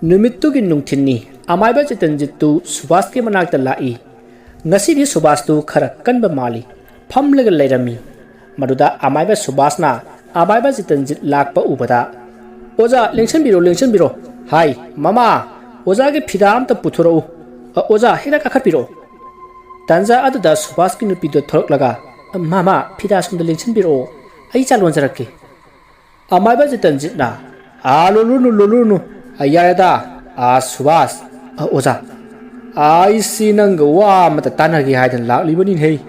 ꯅꯨꯃꯤꯠꯇꯨꯒꯤ ꯅꯨꯡꯊꯤꯟꯅꯤ꯫ ꯑꯃꯥꯏꯕ ꯆꯤꯇꯟꯖꯤꯠꯇꯨ ꯁꯨꯕꯥꯁꯀꯤ ꯃꯅꯥꯛꯇ ꯂꯥꯛꯏ꯫ ꯉꯁꯤꯗꯤ ꯁꯨꯕꯥꯁꯇꯨ ꯈꯔ ꯀꯟꯕ ꯃꯥꯜꯂꯤ꯫ ꯐꯝꯂꯒ ꯂꯩꯔꯝꯃꯤ꯫ ꯃꯗꯨꯗ ꯑꯃꯥꯏꯕ ꯁꯨꯕꯥꯁꯅ ꯑꯃꯥꯏꯕ ꯆꯤꯇꯟꯖꯤꯠ ꯂꯥꯛꯄ ꯎꯕꯗ, "ꯑꯣꯖꯥ, ꯂꯦꯡꯁꯟꯕꯤꯔꯣ, ꯂꯦꯡꯁꯟꯕꯤꯔꯣ꯫ ꯍꯥꯏ, ꯃꯃꯥ, ꯑꯣꯖꯥꯒꯤ ꯐꯤꯗꯥ ꯑꯝꯇ ꯄꯨꯊꯣꯔꯛꯎ꯫ ꯑ, ꯑꯣꯖꯥ, ꯍꯦꯛꯇ ꯀꯥꯈꯠꯄꯤꯔꯛꯑꯣ꯫" ꯇꯟꯖꯥ ꯑꯗꯨꯗ ꯁꯨꯕꯥꯁꯀꯤ ꯅꯨꯄꯤꯗꯣ ꯊꯣꯔꯛꯂꯒ, "ꯃꯃꯥ, ꯐꯤꯗꯥ ꯁꯣꯝꯗ ꯂꯦꯡꯁꯟꯕꯤꯔꯛꯑꯣ, ꯑꯩ ꯆꯥ ꯂꯣꯟꯖꯔꯛꯀꯦ꯫" ꯑꯃꯥꯏꯕ ꯆꯤꯇꯟꯖꯤꯠꯅ, "ꯑꯥ, ꯂꯣꯜꯂꯨꯅꯨ, ꯂꯣꯜꯂꯨꯅꯨ꯫ ꯑ, ꯌꯥꯔꯦꯗ꯫ ꯑꯥ, ꯁꯨꯕꯥꯁ, ꯑ, ꯑꯣꯖꯥ, ꯑꯩꯁꯤ ꯅꯪꯒ ꯋꯥ ꯑꯃꯇ ꯇꯥꯟꯅꯒꯦ ꯍꯥꯏꯗꯅ ꯂꯥꯛꯂꯤꯕꯅꯤꯅꯦꯍꯦ꯫"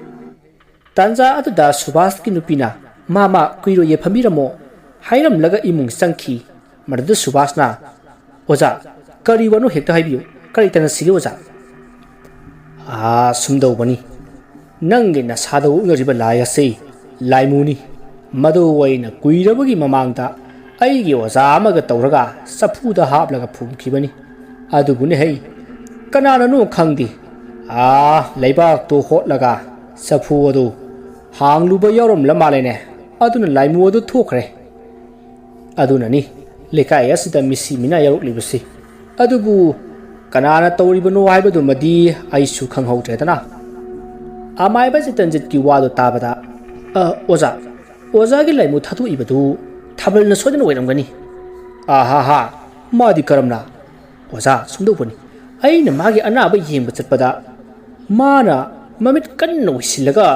ꯇꯥꯟꯖꯥ ꯑꯗꯨꯗ ꯁꯨꯕꯥꯁꯀꯤ ꯅꯨꯄꯤꯅ, "ꯃꯥ, ꯃꯥ, ꯀꯨꯏꯔꯣꯏꯌꯦ, ꯐꯝꯕꯤꯔꯝꯃꯣ," ꯍꯥꯏꯔꯝꯂꯒ ꯏꯃꯨꯡ ꯆꯪꯈꯤ꯫ ꯃꯗꯨꯗ ꯁꯨꯕꯥꯁꯅ, "ꯑꯣꯖꯥ, ꯀꯔꯤ ꯋꯥꯅꯣ ꯍꯦꯛꯇ ꯍꯥꯏꯕꯤꯌꯨ꯫ ꯀꯔꯤ ꯇꯥꯟꯅꯁꯤꯒꯦ, ꯑꯣꯖꯥ?" "ꯑꯥ, ꯁꯨꯝꯗꯧꯕꯅꯤ꯫ ꯅꯪꯒꯤ ꯅꯁꯥꯗ ꯑꯣꯛꯅꯔꯤꯕ ꯂꯥꯏ ꯑꯁꯤ ꯂꯥꯏꯃꯨꯅꯤ꯫ ꯃꯗꯨ ꯑꯩꯅ ꯀꯨꯏꯔꯕꯒꯤ ꯃꯃꯥꯡꯗ ꯑꯩꯒꯤ ꯑꯣꯖꯥ ꯑꯃꯒ ꯇꯧꯔꯒ ꯆꯐꯨꯗ ꯍꯥꯞꯂꯒ ꯐꯨꯝꯈꯤꯕꯅꯤ꯫ ꯑꯗꯨꯕꯨꯅꯦ ꯍꯩ, ꯀꯅꯥꯅꯅꯣ ꯈꯪꯗꯦ, ꯑꯥ, ꯂꯩꯕꯥꯛꯇꯨ ꯍꯣꯠꯂꯒ ꯆꯐꯨ ꯑꯗꯨ ꯍꯥꯡꯂꯨꯕ ꯌꯥꯎꯔꯝꯂ ꯃꯥꯜꯂꯦꯅꯦ꯫ ꯑꯗꯨꯅ ꯂꯥꯏꯃꯨ ꯑꯗꯨ ꯊꯣꯛꯈ꯭ꯔꯦ꯫ ꯑꯗꯨꯅꯅꯤ ꯂꯩꯀꯥꯏ ꯑꯁꯤꯗ ꯃꯤꯁꯤ ꯃꯤꯅꯥ ꯌꯥꯎꯔꯛꯂꯤꯕꯁꯤ꯫ ꯑꯗꯨꯕꯨ ꯀꯅꯥꯅ ꯇꯧꯔꯤꯕꯅꯣ ꯍꯥꯏꯕꯗꯨꯃꯗꯤ ꯑꯩꯁꯨ ꯈꯪꯍꯧꯗ꯭ꯔꯦꯗꯅ꯫" ꯑꯃꯥꯏꯕ ꯆꯤꯇꯟꯖꯤꯠꯀꯤ ꯋꯥꯗꯨ ꯇꯥꯕꯗ, "ꯑ, ꯑꯣꯖꯥ, ꯑꯣꯖꯥꯒꯤ ꯂꯥꯏꯃꯨ ꯊꯥꯗꯣꯛꯏꯕꯗꯨ ꯊꯥꯕꯜꯅ ꯁꯣꯏꯗꯅ ꯑꯣꯏꯔꯝꯒꯅꯤ꯫" "ꯑꯍꯥꯍꯥ, ꯃꯥꯗꯤ ꯀꯔꯝꯅ?" "ꯑꯣꯖꯥ, ꯁꯨꯝꯗꯧꯕꯅꯤ, ꯑꯩꯅ ꯃꯥꯒꯤ ꯑꯅꯥꯕ ꯌꯦꯡꯕ ꯆꯠꯄꯗ ꯃꯥꯅ ꯃꯃꯤꯠ ꯀꯟꯅ ꯎꯏꯁꯤꯜꯂꯒ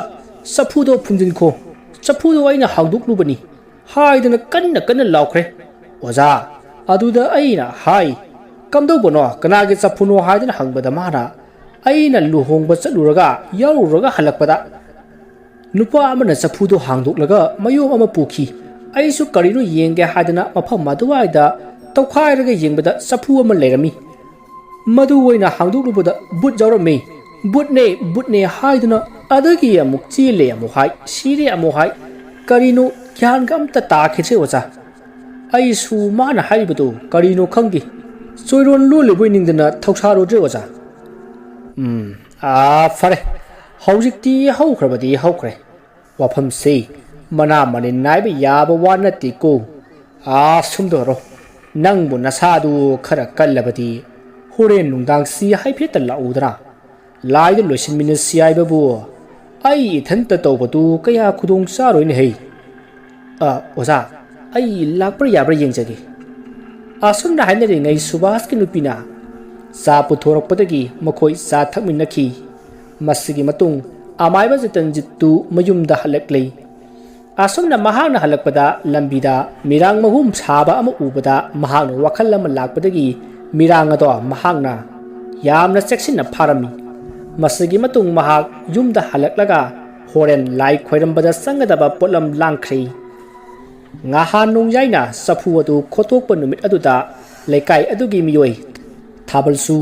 'ꯆꯐꯨꯗꯣ ꯐꯨꯝꯖꯤꯟꯈꯣ, ꯆꯐꯨꯗꯣ ꯑꯩꯅ ꯍꯥꯡꯗꯣꯛꯂꯨꯕꯅꯤ' ꯍꯥꯏꯗꯅ ꯀꯟꯅ ꯀꯟꯅ ꯂꯥꯎꯈ꯭ꯔꯦ꯫ ꯑꯣꯖꯥ, ꯑꯗꯨꯗ ꯑꯩꯅ ꯍꯥꯏ, 'ꯀꯝꯗꯧꯕꯅꯣ, ꯀꯅꯥꯒꯤ ꯆꯐꯨꯅꯣ?' ꯍꯥꯏꯗꯅ ꯍꯪꯕꯗ ꯃꯥꯅ, 'ꯑꯩꯅ ꯂꯨꯍꯣꯡꯕ ꯆꯠꯂꯨꯔꯒ ꯌꯥꯎꯔꯨꯔꯒ ꯍꯜꯂꯛꯄꯗ ꯅꯨꯄꯥ ꯑꯃꯅ ꯆꯐꯨꯗꯣ ꯍꯥꯡꯗꯣꯛꯂꯒ ꯃꯌꯣꯝ ꯑꯃ ꯄꯨꯈꯤ꯫ ꯑꯩꯁꯨ ꯀꯔꯤꯅꯣ ꯌꯦꯡꯒꯦ ꯍꯥꯏꯗꯅ ꯃꯐꯝ ꯑꯗꯨꯋꯥꯏꯗ ꯇꯧꯈꯥꯏꯔꯒ ꯌꯦꯡꯕꯗ ꯆꯐꯨ ꯑꯃ ꯂꯩꯔꯝꯃꯤ꯫ ꯃꯗꯨ ꯑꯣꯏꯅ ꯍꯥꯡꯗꯣꯛꯂꯨꯕꯗ ꯕꯨꯠ ꯌꯥꯎꯔꯝꯃꯤ꯫ 'ꯕꯨꯠꯅꯦ, ꯕꯨꯠꯅꯦ' ꯍꯥꯏꯗꯨꯅ ꯑꯗꯒꯤ ꯑꯃꯨꯛ ꯆꯦꯜꯂꯦ ꯑꯃꯨꯛ ꯍꯥꯏ, ꯁꯤꯔꯦ ꯑꯃꯨꯛ ꯍꯥꯏ꯫ ꯀꯔꯤꯅꯣ ꯒ꯭ꯌꯥꯟꯒ ꯑꯝꯇ ꯇꯥꯈꯤꯗ꯭ꯔꯦ ꯑꯣꯖꯥ꯫ ꯑꯩꯁꯨ ꯃꯥꯅ ꯍꯥꯏꯔꯤꯕꯗꯨ ꯀꯔꯤꯅꯣ ꯈꯪꯗꯦ꯫ ꯆꯣꯏꯔꯣꯟ ꯂꯣꯜꯂꯤꯕꯣꯏ ꯅꯤꯡꯗꯅ ꯊꯧꯁꯥꯔꯨꯗ꯭ꯔꯦ ꯑꯣꯖꯥ꯫ ꯎꯝ, ꯑꯥ, ꯐꯔꯦ꯫ ꯍꯧꯖꯤꯛꯇꯤ ꯍꯧꯈ꯭ꯔꯕꯗꯤ ꯍꯧꯈ꯭ꯔꯦ꯫ ꯋꯥꯐꯝꯁꯤ ꯃꯅꯥ ꯃꯅꯤꯟ ꯅꯥꯏꯕ ꯌꯥꯕ ꯋꯥ ꯅꯠꯇꯦꯀꯣ꯫ ꯑꯥ, ꯁꯨꯝ ꯇꯧꯔꯣ꯫ ꯅꯪꯕꯨ ꯅꯁꯥꯗꯨ ꯈꯔ ꯀꯜꯂꯕꯗꯤ ꯍꯣꯔꯦꯟ ꯅꯨꯡꯗꯥꯡꯁꯤ ꯍꯥꯏꯐꯦꯠꯇ ꯂꯥꯛꯎꯗꯅ꯫ ꯂꯥꯏꯗ ꯂꯣꯏꯁꯤꯟꯃꯤꯟꯅꯁꯤ ꯍꯥꯏꯕꯕꯨ ꯑꯩ ꯏꯊꯟꯇ ꯇꯧꯕꯗꯨ ꯀꯌꯥ ꯈꯨꯗꯣꯡ ꯆꯥꯔꯣꯏꯅꯦ ꯍꯩ꯫ ꯑ, ꯑꯣꯖꯥ, ꯑꯩ ꯂꯥꯛꯄ꯭ꯔꯥ ꯌꯥꯕ꯭ꯔꯥ ꯌꯦꯡꯖꯒꯦ꯫ ꯑꯁꯨꯝꯅ ꯍꯥꯏꯅꯔꯤꯉꯩ ꯁꯨꯕꯥꯁꯀꯤ ꯅꯨꯄꯤꯅ ꯆꯥ ꯄꯨꯊꯣꯔꯛꯄꯗꯒꯤ ꯃꯈꯣꯏ ꯆꯥ ꯊꯛꯃꯤꯟꯅꯈꯤ꯫ ꯃꯁꯤꯒꯤ ꯃꯇꯨꯡ ꯑꯃꯥꯏꯕ ꯖꯤꯇꯟꯖꯤꯠꯇꯨ ꯃꯌꯨꯝꯗ ꯍꯜꯂꯛꯂꯦ꯫ ꯑꯁꯨꯝꯅ ꯃꯍꯥꯛꯅ ꯍꯜꯂꯛꯄꯗ ꯂꯝꯕꯤꯗ ꯃꯤꯔꯥꯡ ꯃꯍꯨꯝ ꯁꯥꯕ ꯑꯃ ꯎꯕꯗ ꯃꯍꯥꯛꯅ ꯋꯥꯈꯜ ꯑꯃ ꯂꯥꯛꯄꯗꯒꯤ ꯃꯤꯔꯥꯡ ꯑꯗꯣ ꯃꯍꯥꯛꯅ ꯌꯥꯝꯅ ꯆꯦꯛꯁꯤꯟꯅ ꯐꯥꯔꯝꯃꯤ꯫ ꯃꯁꯤꯒꯤ ꯃꯇꯨꯡ ꯃꯍꯥꯛ ꯌꯨꯝꯗ ꯍꯜꯂꯛꯂꯒ ꯍꯣꯔꯦꯟ ꯂꯥꯏ ꯈꯣꯏꯔꯝꯕꯗ ꯆꯪꯒꯗꯕ ꯄꯣꯠꯂꯝ ꯂꯥꯡꯈ꯭ꯔꯦ꯫ ꯉꯍꯥꯟ ꯅꯣꯡꯌꯥꯏꯅ ꯆꯐꯨ ꯑꯗꯨ ꯈꯣꯠꯇꯣꯛꯄ ꯅꯨꯃꯤꯠ ꯑꯗꯨꯗ ꯂꯩꯀꯥꯏ ꯑꯗꯨꯒꯤ ꯃꯤꯑꯣꯏ ꯊꯥꯕꯜꯁꯨ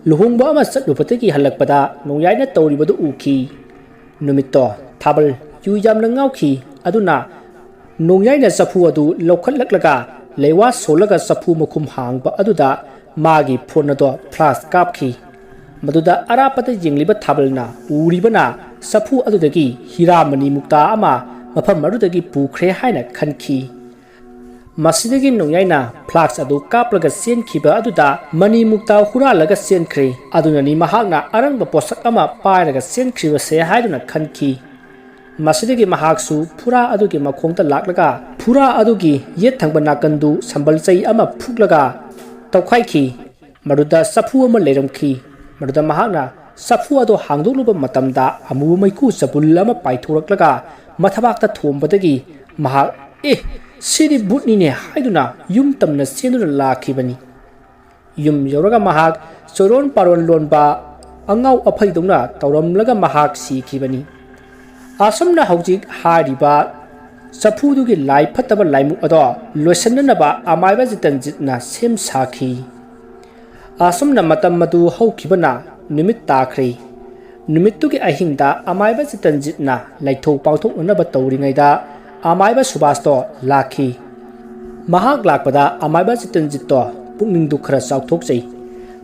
ꯂꯨꯍꯣꯡꯕ ꯑꯃ ꯆꯠꯂꯨꯕꯗꯒꯤ ꯍꯜꯂꯛꯄꯗ ꯅꯣꯡꯌꯥꯏꯅ ꯇꯧꯔꯤꯕꯗꯨ ꯎꯈꯤ꯫ ꯅꯨꯃꯤꯠꯇꯣ ꯊꯥꯕꯜ ꯌꯨ ꯌꯥꯝꯅ ꯉꯥꯎꯈꯤ꯫ ꯑꯗꯨꯅ ꯅꯣꯡꯌꯥꯏꯅ ꯆꯐꯨ ꯑꯗꯨ ꯂꯧꯈꯠꯂꯛꯂꯒ ꯂꯩꯋꯥ ꯁꯣꯜꯂꯒ ꯆꯐꯨ ꯃꯈꯨꯝ ꯍꯥꯡꯕ ꯑꯗꯨꯗ ꯃꯥꯒꯤ ꯐꯣꯟ ꯑꯗꯣ ꯐ꯭ꯂꯥꯁ ꯀꯥꯞꯈꯤ꯫ ꯃꯗꯨꯗ ꯑꯔꯥꯞꯄꯗ ꯌꯦꯡꯂꯤꯕ ꯊꯥꯕꯜꯅ ꯎꯔꯤꯕꯅ ꯆꯐꯨ ꯑꯗꯨꯗꯒꯤ ꯍꯤꯔꯥ ꯃꯅꯤ ꯃꯨꯛꯇꯥ ꯑꯃ ꯃꯐꯝ ꯑꯗꯨꯗꯒꯤ ꯄꯨꯈ꯭ꯔꯦ ꯍꯥꯏꯅ ꯈꯟꯈꯤ꯫ ꯃꯁꯤꯗꯒꯤ ꯅꯣꯡꯌꯥꯏꯅ ꯐ꯭ꯂꯥꯁ ꯑꯗꯨ ꯀꯥꯞꯂꯒ ꯆꯦꯟꯈꯤꯕ ꯑꯗꯨꯗ ꯃꯅꯤ ꯃꯨꯛꯇꯥ ꯍꯨꯔꯥꯜꯂꯒ ꯆꯦꯟꯈ꯭ꯔꯦ꯫ ꯑꯗꯨꯅꯅꯤ ꯃꯍꯥꯛꯅ ꯑꯔꯪꯕ ꯄꯣꯠꯁꯛ ꯑꯃ ꯄꯥꯏꯔꯒ ꯆꯦꯟꯈ꯭ꯔꯤꯕꯁꯦ ꯍꯥꯏꯗꯨꯅ ꯈꯟꯈꯤ꯫ ꯃꯁꯤꯗꯒꯤ ꯃꯍꯥꯛꯁꯨ ꯐꯨꯔꯥ ꯑꯗꯨꯒꯤ ꯃꯈꯣꯡꯗ ꯂꯥꯛꯂꯒ ꯐꯨꯔꯥ ꯑꯗꯨꯒꯤ ꯌꯦꯠ ꯊꯪꯕ ꯅꯥꯀꯟꯗꯨ ꯁꯝꯕꯜ ꯆꯩ ꯑꯃ ꯐꯨꯛꯂꯒ ꯇꯧꯈꯥꯏꯈꯤ꯫ ꯃꯗꯨꯗ ꯆꯐꯨ ꯑꯃ ꯂꯩꯔꯝꯈꯤ꯫ ꯃꯗꯨꯗ ꯃꯍꯥꯛꯅ ꯆꯐꯨ ꯑꯗꯨ ꯍꯥꯡꯗꯣꯛꯂꯨꯕ ꯃꯇꯝꯗ ꯑꯃꯨꯕ ꯃꯩꯈꯨ ꯆꯕꯨꯜ ꯑꯃ ꯄꯥꯏꯊꯣꯔꯛꯂꯒ ꯃꯊꯕꯥꯛꯇ ꯊꯣꯝꯕꯗꯒꯤ ꯃꯍꯥꯛ, "ꯑꯦ, ꯁꯤꯗꯤ ꯚꯨꯠꯅꯤꯅꯦ" ꯍꯥꯏꯗꯨꯅ ꯌꯨꯝ ꯇꯝꯅ ꯆꯦꯟꯗꯨꯅ ꯂꯥꯛꯈꯤꯕꯅꯤ꯫ ꯌꯨꯝ ꯌꯧꯔꯒ ꯃꯍꯥꯛ ꯆꯣꯏꯔꯣꯟ ꯄꯥꯔꯣꯟ ꯂꯣꯟꯕ ꯑꯉꯥꯎ ꯑꯐꯩꯗꯧꯅ ꯇꯧꯔꯝꯂꯒ ꯃꯍꯥꯛ ꯁꯤꯈꯤꯕꯅꯤ꯫ ꯑꯁꯨꯝꯅ ꯍꯧꯖꯤꯛ ꯍꯥꯏꯔꯤꯕ ꯆꯐꯨꯗꯨꯒꯤ ꯂꯥꯏ ꯐꯠꯇꯕ ꯂꯥꯏꯃꯨꯛ ꯑꯗꯣ ꯂꯣꯏꯁꯤꯟꯅꯅꯕ ꯑꯃꯥꯏꯕ ꯖꯤꯇꯟꯖꯤꯠꯅ ꯁꯦꯝ ꯁꯥꯈꯤ꯫ ꯑꯁꯨꯝꯅ ꯃꯇꯝ ꯑꯗꯨ ꯍꯧꯈꯤꯕꯅ ꯅꯨꯃꯤꯠ ꯇꯥꯈ꯭ꯔꯦ꯫ ꯅꯨꯃꯤꯠꯇꯨꯒꯤ ꯑꯍꯤꯡꯗ ꯑꯃꯥꯏꯕ ꯖꯤꯇꯟꯖꯤꯠꯅ ꯂꯥꯏꯊꯧ ꯄꯥꯡꯊꯣꯛꯅꯅꯕ ꯇꯧꯔꯤꯉꯩꯗ ꯑꯃꯥꯏꯕ ꯁꯨꯕꯥꯁꯇꯣ ꯂꯥꯛꯈꯤ꯫ ꯃꯍꯥꯛ ꯂꯥꯛꯄꯗ ꯑꯃꯥꯏꯕ ꯆꯤꯇꯟꯖꯤꯠꯇꯣ ꯄꯨꯛꯅꯤꯡꯗꯨ ꯈꯔ ꯆꯥꯎꯊꯣꯛꯆꯩ꯫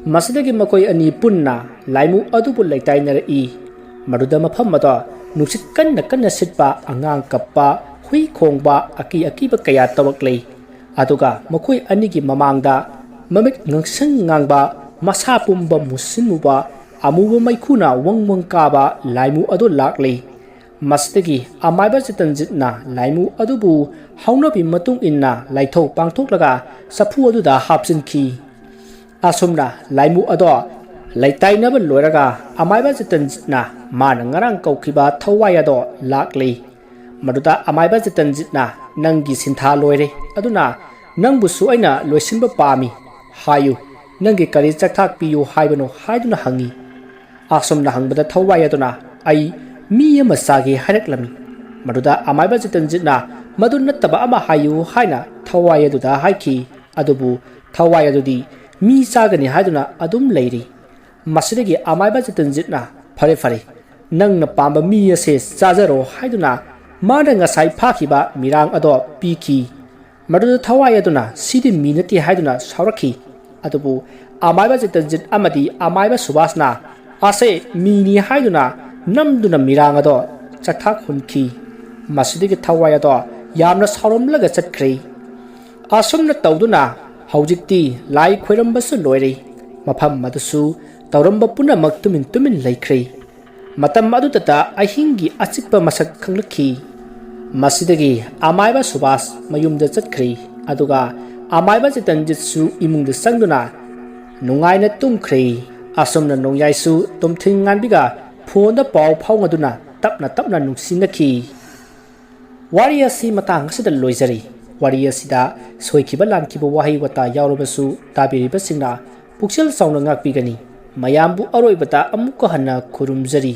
ꯃꯁꯤꯗꯒꯤ ꯃꯈꯣꯏ ꯑꯅꯤ ꯄꯨꯟꯅ ꯂꯥꯏꯃꯨ ꯑꯗꯨꯕꯨ ꯂꯩꯇꯥꯏꯅꯔꯛꯏ꯫ ꯃꯗꯨꯗ ꯃꯐꯝ ꯑꯗꯣ ꯅꯨꯡꯁꯤꯠ ꯀꯟꯅ ꯀꯟꯅ ꯁꯤꯠꯄ, ꯑꯉꯥꯡ ꯀꯞꯄ, ꯍꯨꯏ ꯈꯣꯡꯕ, ꯑꯀꯤ ꯑꯀꯤꯕ ꯀꯌꯥ ꯇꯧꯔꯛꯂꯤ꯫ ꯑꯗꯨꯒ ꯃꯈꯣꯏ ꯑꯅꯤꯒꯤ ꯃꯃꯥꯡꯗ ꯃꯃꯤꯠ ꯉꯥꯡꯁꯪ ꯉꯥꯡꯕ, ꯃꯁꯥ ꯄꯨꯝꯕ ꯃꯨꯁꯤꯟ ꯃꯨꯕ, ꯑꯃꯨꯕ ꯃꯩꯈꯨꯅ ꯋꯪ ꯋꯪ ꯀꯥꯕ ꯂꯥꯏꯃꯨ ꯑꯗꯨ ꯂꯥꯛꯂꯤ꯫ ꯃꯁꯤꯗꯒꯤ ꯑꯃꯥꯏꯕ ꯆꯤꯇꯟꯖꯤꯠꯅ ꯂꯥꯏꯃꯨ ꯑꯗꯨꯕꯨ ꯍꯧꯅꯕꯤ ꯃꯇꯨꯡ ꯏꯟꯅ ꯂꯥꯏꯊꯧ ꯄꯥꯡꯊꯣꯛꯂꯒ ꯆꯐꯨ ꯑꯗꯨꯗ ꯍꯥꯞꯆꯤꯟꯈꯤ꯫ ꯑꯁꯨꯝꯅ ꯂꯥꯏꯃꯨ ꯑꯗꯣ ꯂꯩꯇꯥꯏꯅꯕ ꯂꯣꯏꯔꯒ ꯑꯃꯥꯏꯕ ꯆꯤꯇꯟꯖꯤꯠꯅ ꯃꯥꯅ ꯉꯔꯥꯡ ꯀꯧꯈꯤꯕ ꯊꯋꯥꯏ ꯑꯗꯣ ꯂꯥꯛꯂꯤ꯫ ꯃꯗꯨꯗ ꯑꯃꯥꯏꯕ ꯆꯤꯇꯟꯖꯤꯠꯅ, "ꯅꯪꯒꯤ ꯁꯤꯟꯊꯥ ꯂꯣꯏꯔꯦ, ꯑꯗꯨꯅ ꯅꯪꯕꯨꯁꯨ ꯑꯩꯅ ꯂꯣꯏꯁꯤꯟꯕ ꯄꯥꯝꯃꯤ꯫ ꯍꯥꯏꯌꯨ, ꯅꯪꯒꯤ ꯀꯔꯤ ꯆꯥꯛꯊꯥꯛ ꯄꯤꯌꯨ ꯍꯥꯏꯕꯅꯣ?" ꯍꯥꯏꯗꯨꯅ ꯍꯪꯉꯤ꯫ ꯑꯁꯨꯝꯅ ꯍꯪꯕꯗ ꯊꯋꯥꯏ ꯑꯗꯨꯅ, "ꯑꯩ ꯃꯤ ꯑꯃ ꯆꯥꯒꯦ" ꯍꯥꯏꯔꯛꯂꯝꯃꯤ꯫ ꯃꯗꯨꯗ ꯑꯃꯥꯏꯕ ꯆꯤꯇꯟꯖꯤꯠꯅ, "ꯃꯗꯨ ꯅꯠꯇꯕ ꯑꯃ ꯍꯥꯏꯌꯨ" ꯍꯥꯏꯅ ꯊꯋꯥꯏ ꯑꯗꯨꯗ ꯍꯥꯏꯈꯤ꯫ ꯑꯗꯨꯕꯨ ꯊꯋꯥꯏ ꯑꯗꯨꯗꯤ ꯃꯤ ꯆꯥꯒꯅꯤ ꯍꯥꯏꯗꯨꯅ ꯑꯗꯨꯝ ꯂꯩꯔꯤ꯫ ꯃꯁꯤꯗꯒꯤ ꯑꯃꯥꯏꯕ ꯆꯤꯇꯟꯖꯤꯠꯅ, "ꯐꯔꯦ, ꯐꯔꯦ, ꯅꯪꯅ ꯄꯥꯝꯕ ꯃꯤ ꯑꯁꯦ ꯆꯥꯖꯔꯣ" ꯍꯥꯏꯗꯨꯅ ꯃꯥꯅ ꯉꯁꯥꯏ ꯐꯥꯈꯤꯕ ꯃꯤꯔꯥꯡ ꯑꯗꯣ ꯄꯤꯈꯤ꯫ ꯃꯗꯨꯗ ꯊꯋꯥꯏ ꯑꯗꯨꯅ ꯁꯤꯗꯤ ꯃꯤ ꯅꯠꯇꯦ ꯍꯥꯏꯗꯨꯅ ꯁꯥꯎꯔꯛꯈꯤ꯫ ꯑꯗꯨꯕꯨ ꯑꯃꯥꯏꯕ ꯆꯤꯇꯟꯖꯤꯠ ꯑꯃꯗꯤ ꯑꯃꯥꯏꯕ ꯁꯨꯕꯥꯁꯅ "ꯑꯁꯦ ꯃꯤꯅꯤ" ꯍꯥꯏꯗꯨꯅ ꯅꯝꯗꯨꯅ ꯃꯤꯔꯥꯡ ꯑꯗꯣ ꯆꯥꯛꯊꯥꯛ ꯍꯨꯟꯈꯤ꯫ ꯃꯁꯤꯗꯒꯤ ꯊꯋꯥꯏ ꯑꯗꯣ ꯌꯥꯝꯅ ꯁꯥꯎꯔꯝꯂꯒ ꯆꯠꯈ꯭ꯔꯦ꯫ ꯑꯁꯨꯝꯅ ꯇꯧꯗꯨꯅ ꯍꯧꯖꯤꯛꯇꯤ ꯂꯥꯏ ꯈꯣꯏꯔꯝꯕꯁꯨ ꯂꯣꯏꯔꯦ꯫ ꯃꯐꯝ ꯑꯗꯨꯁꯨ ꯇꯧꯔꯝꯕ ꯄꯨꯝꯅꯃꯛ ꯇꯨꯃꯤꯟ ꯇꯨꯃꯤꯟ ꯂꯩꯈ꯭ꯔꯦ꯫ ꯃꯇꯝ ꯑꯗꯨꯗꯇ ꯑꯍꯤꯡꯒꯤ ꯑꯆꯤꯛꯄ ꯃꯁꯛ ꯈꯪꯂꯛꯈꯤ꯫ ꯃꯁꯤꯗꯒꯤ ꯑꯃꯥꯏꯕ ꯁꯨꯕꯥꯁ ꯃꯌꯨꯝꯗ ꯆꯠꯈ꯭ꯔꯦ꯫ ꯑꯗꯨꯒ ꯑꯃꯥꯏꯕ ꯆꯤꯇꯟꯖꯤꯠꯁꯨ ꯏꯃꯨꯡꯗ ꯆꯪꯗꯨꯅ ꯅꯨꯡꯉꯥꯏꯅ ꯇꯨꯝꯈ꯭ꯔꯦ꯫ ꯑꯁꯨꯝꯅ ꯅꯣꯡꯌꯥꯏꯁꯨ ꯇꯣꯝꯊꯤꯟ ꯉꯥꯟꯕꯤꯒ ꯐꯣꯟꯗ ꯄꯥꯎ ꯐꯥꯎꯅꯗꯨꯅ ꯇꯞꯅ ꯇꯞꯅ ꯅꯨꯡꯁꯤꯅꯈꯤ꯫ ꯋꯥꯔꯤ ꯑꯁꯤ ꯃꯇꯥꯡ ꯑꯁꯤꯗ ꯂꯣꯏꯖꯔꯤ꯫ ꯋꯥꯔꯤ ꯑꯁꯤꯗ ꯁꯣꯏꯈꯤꯕ ꯂꯥꯟꯈꯤꯕ ꯋꯥꯍꯩ ꯋꯥꯇꯥ ꯌꯥꯎꯔꯕꯁꯨ ꯇꯥꯕꯤꯔꯤꯕꯁꯤꯡꯅ ꯄꯨꯛꯆꯦꯜ ꯆꯥꯎꯅ ꯉꯥꯛꯄꯤꯒꯅꯤ꯫ ꯃꯌꯥꯝꯕꯨ ꯑꯔꯣꯏꯕꯗ ꯑꯃꯨꯛꯀ ꯍꯟꯅ ꯈꯨꯔꯨꯝꯖꯔꯤ꯫